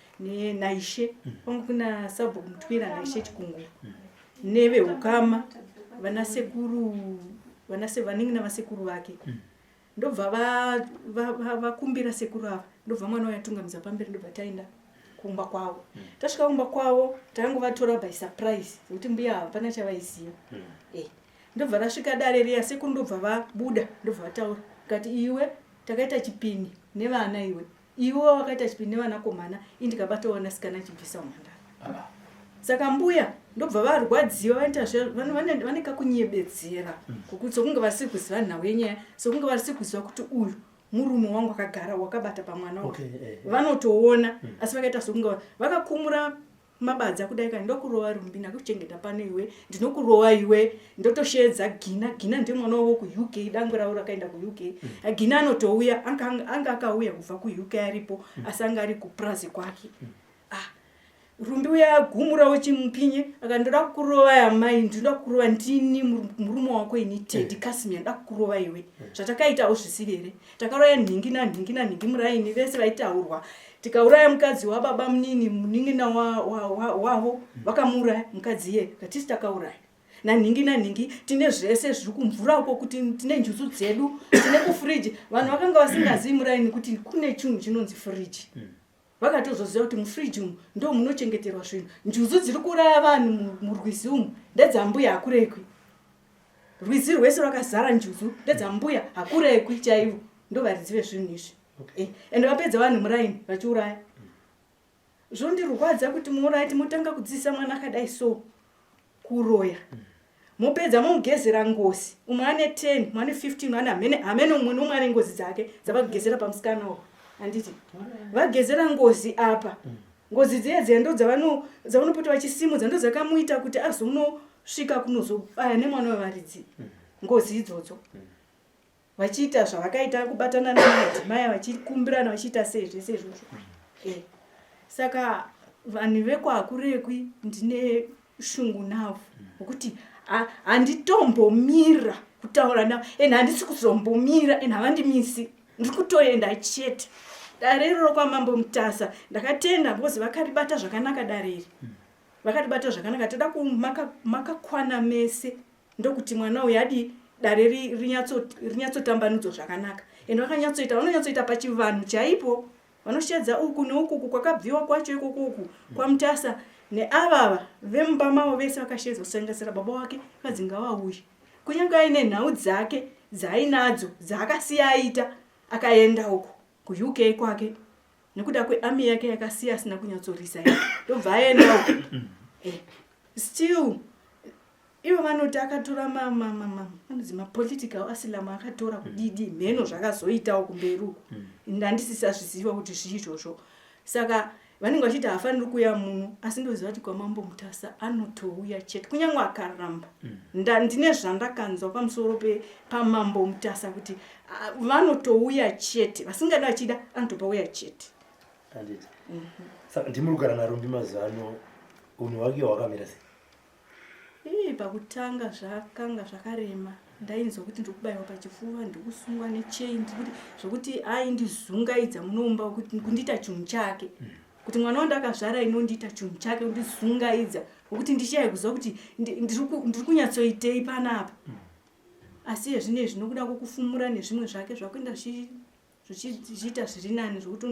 naishe kwangu kuna sabhuku mutwira naishe chikunguru neveukama vanasekuru vanenge navasekuru vake mm. Ndobva vakumbira sekuru ava, ndobva mwana uya atungamidza pamberi, ndobva taenda kumba kwavo. Tasvika kumba kwavo, tangovatora by surprise zekuti mbuya hapana chavaiziva. Ndobva rasvika dare riya, sekuru ndobva vabuda, ndobva vataura kati, iwe takaita chipini nevana, iwe iwe wakaita chipini nevanakomana, ini ndikabata vanasikana achibvisa umhandara. Saka mbuya ndobva varwadziwa, vanoita vane kakunyebedzera kokuti sokunge vasiri kuziva nhau yenyaya, sokunge vasiri kuziva kuti uyu murume wangu akagara wakabata pamwana uyu. Vanotoona, asi vakaita sokunge vakakumura mabadza kudai, kani ndokurova Rumbi, ndakuchengeta pano iwe, ndinokurova iwe, ndotosheedza Gina. Gina ndiye mwana wavo kuUK, dangwe ravo rakaenda kuUK. Gina anotouya, anga akauya kubva kuUK aripo, asi anga ari kupurazi kwake. Ah, Rumbi uya agumurawo chimupinye, akandoda kukurova yamai, ndinoda kukurova, ndini murume wako ini, Teddy Casimir, ndoda kukurova iwe. Zvatakaita hauzvisivi here? Takauraya nhingi nanhingi nanhingi muraini vese vaitaurwa, tikauraya mukadzi wababa munini, munin'ina wavo vakamuuraya mukadzi iye, katisi takauraya nanhingi nanhingi, tine zvese zviri kumvura uko, kuti tine njuzu dzedu, tine kufuriji. Vanhu vakanga vasingazivi muraini kuti kune chinhu chinonzi furiji. Vakatozoziva kuti mufuriji umu ndo munochengeterwa zvinhu. Njuzu dziri kuuraya vanhu murwizi umu ndedzambuya Hakurekwi. Rwizi rwese rwakazara njuzu ndedzambuya Hakurekwi chaivo, ndo varidzi vezvinhu izvi. Ende vapedza vanhu muraini vachiuraya. Zvondirwadza kuti muuraiti motanga kudzidzisa mwana akadai so kuroya, mopedza momugezera ngozi. Umwe ane 10, umwe ane 15, umwe ane hamene hamene, umwe neumwe ane ngozi dzake dzavakugezera pamusikana uyu. Handiti vagezera ngozi apa? Ngozi dziya dziya ndo dzavanopota vachisimudza, ndo dzakamuita kuti azonosvika kunozobaya nemwana wevaridzi. Ngozi idzodzo vachiita zvavakaita, kubatana namadzimai, vachikumbirana, vachiita sei, zvese izvozvo. Saka vanhu vekwaHakurekwi ndine shungu navo, nokuti handitombomira kutaura navo, and handisi kuzombomira, and havandimisi, ndiri kutoenda chete. Dare iroro kwaMambo Mutasa ndakatenda because vakaribata zvakanaka dare iri, vakaribata zvakanaka. Toda makakwana mese, ndokuti mwana uyu adi dare rinyatsotambanudzwa zvakanaka. Ende vakanyatsoita, vanonyatsoita pachivanhu chaipo, vanoshedza uku neukuku kwakabviwa kwacho ikoko uku kwaMutasa, neavava vemumba mavo vese vakashedzwa, kusanganisira baba wake, kanzi ngavauye, kunyange aine nhau dzake dzaainadzo dzaakasiya aita akaenda uku kuUK kwake nekuda kwearmy yake yakasiya asina kunyatsorisa, ndobva aenda uku. Still ivo vanoti akatora anonzi mapolitical asylum, akatora kudidi, mheno zvakazoitawo kumberi uku, ndandisisazviziva kuti zvii izvozvo. Saka vanenge vachiti haafaniri kuuya muno, asi ndoziva kuti kwaMambo Mutasa anotouya chete kunyange akaramba. Ndine zvandakanzwa pamusoro pamambo Mutasa kuti vanotouya chete, vasingadi vachida, anotopauya chete. Handiti saka ndimuri kugara naRumbi mazuva ano, unhu hwake hwakamira sei? Ii, pakutanga zvakanga zvakarema, ndainzwa kuti ndiri kubayiwa pachifuva, ndiri kusungwa nechain, ndiri kuti zvokuti aindizungaidza munoumba kuti kundiita chinhu chake, kuti mwana wandakazvara inondiita chinhu chake, kundizungaidza wekuti ndishaye kuziva kuti ndiri kunyatsoitei panapa. Asi yezvinezvi nokuda kwokufumura nezvimwe zvake zvakuenda zvichiita zviri nani, zvokuti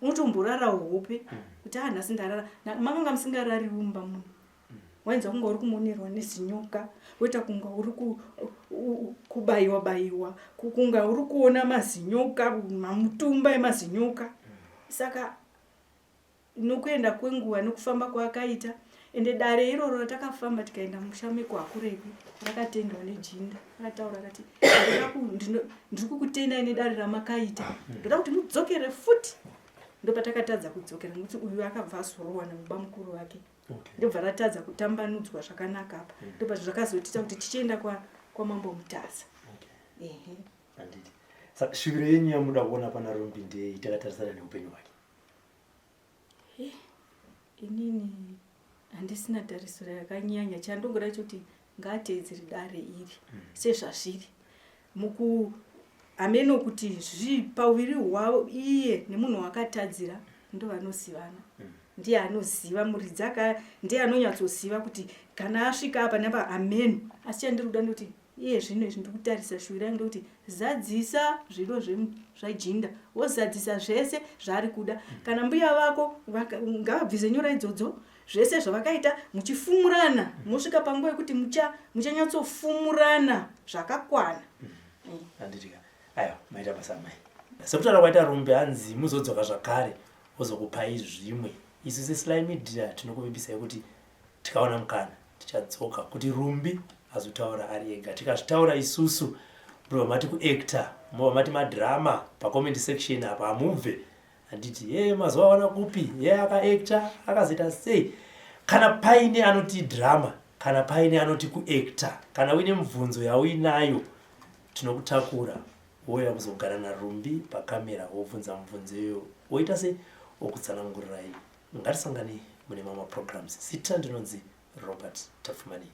unotomborarawo hope kuti a nhasi ndarara. Makanga musingarari mumba muno, wainzwa kunga uri kumonerwa nezinyoka, woita kunga uri kubayiwa bayiwa, kunga uri kuona mazinyoka, mamutumba emazinyoka. Saka nokuenda kwenguva nokufamba kwaakaita, ende dare iroro ratakafamba tikaenda musha mekwaHakurekwi rakatendwa nejinda, akataura akati, "Ndiri kukutendai nedare ramakaita, ndoda kuti mudzokere futi." Ndopatakatadza kudzokera nekuti uyu akabva azorohwa nababa mukuru vake, ndobva ratadza kutambanudzwa zvakanaka apa. Ndobva zvakazotiita kuti tichienda kwaMambo Mutasa. Ehe. Handiti saka shuviro yenyu yamuda kuona pana Rumbi ndei, takatarisana neupenyu hwake? Inini handisina tarisiro yakanyanya, chandongoda choti ngaateedzere dare iri sezvazviri muku hameno kuti zvi pauviri hwavo iye nemunhu wakatadzira ndo vanozivana. Ndiye anoziva muridzi aka, ndiye anonyatsoziva kuti kana asvika apa napa, hameno. Asi chandiri kuda ndoti Iye zvino izvi ndiri kutarisa shuwiro yangu ndekuti zadzisa zvido zvajinda wozadzisa zvese zvaari kuda. Kana mbuya vako ngavabvise nyora idzodzo zvese zvavakaita muchifumurana mosvika panguva yekuti muchanyatsofumurana zvakakwana. Handitika. Aiwa, maita basa amai. Sekutaura kwaita Rumbi hanzi muzodzoka zvakare vozokupai zvimwe. Isu seSly Media tinokuvimbisai kuti tikaona mukana tichadzoka kuti Rumbi azotaura ari ega. Tikazvitaura isusu mobva mati kuactor, mobva mati madrama pacomment section apa hamubve. Handiti ye mazuva awana kupi ye akaactor akazoita sei? Kana paine anoti drama, kana paine anoti kuactor, kana uine mubvunzo yauinayo tinokutakura wouya kuzogara naRumbi pakamera wobvunza mubvunzo iyoyo woita sei okutsanangurirai. Ngatisanganei mune mamwe maprograms. Zita ndinonzi Robert Tapfumaneyi.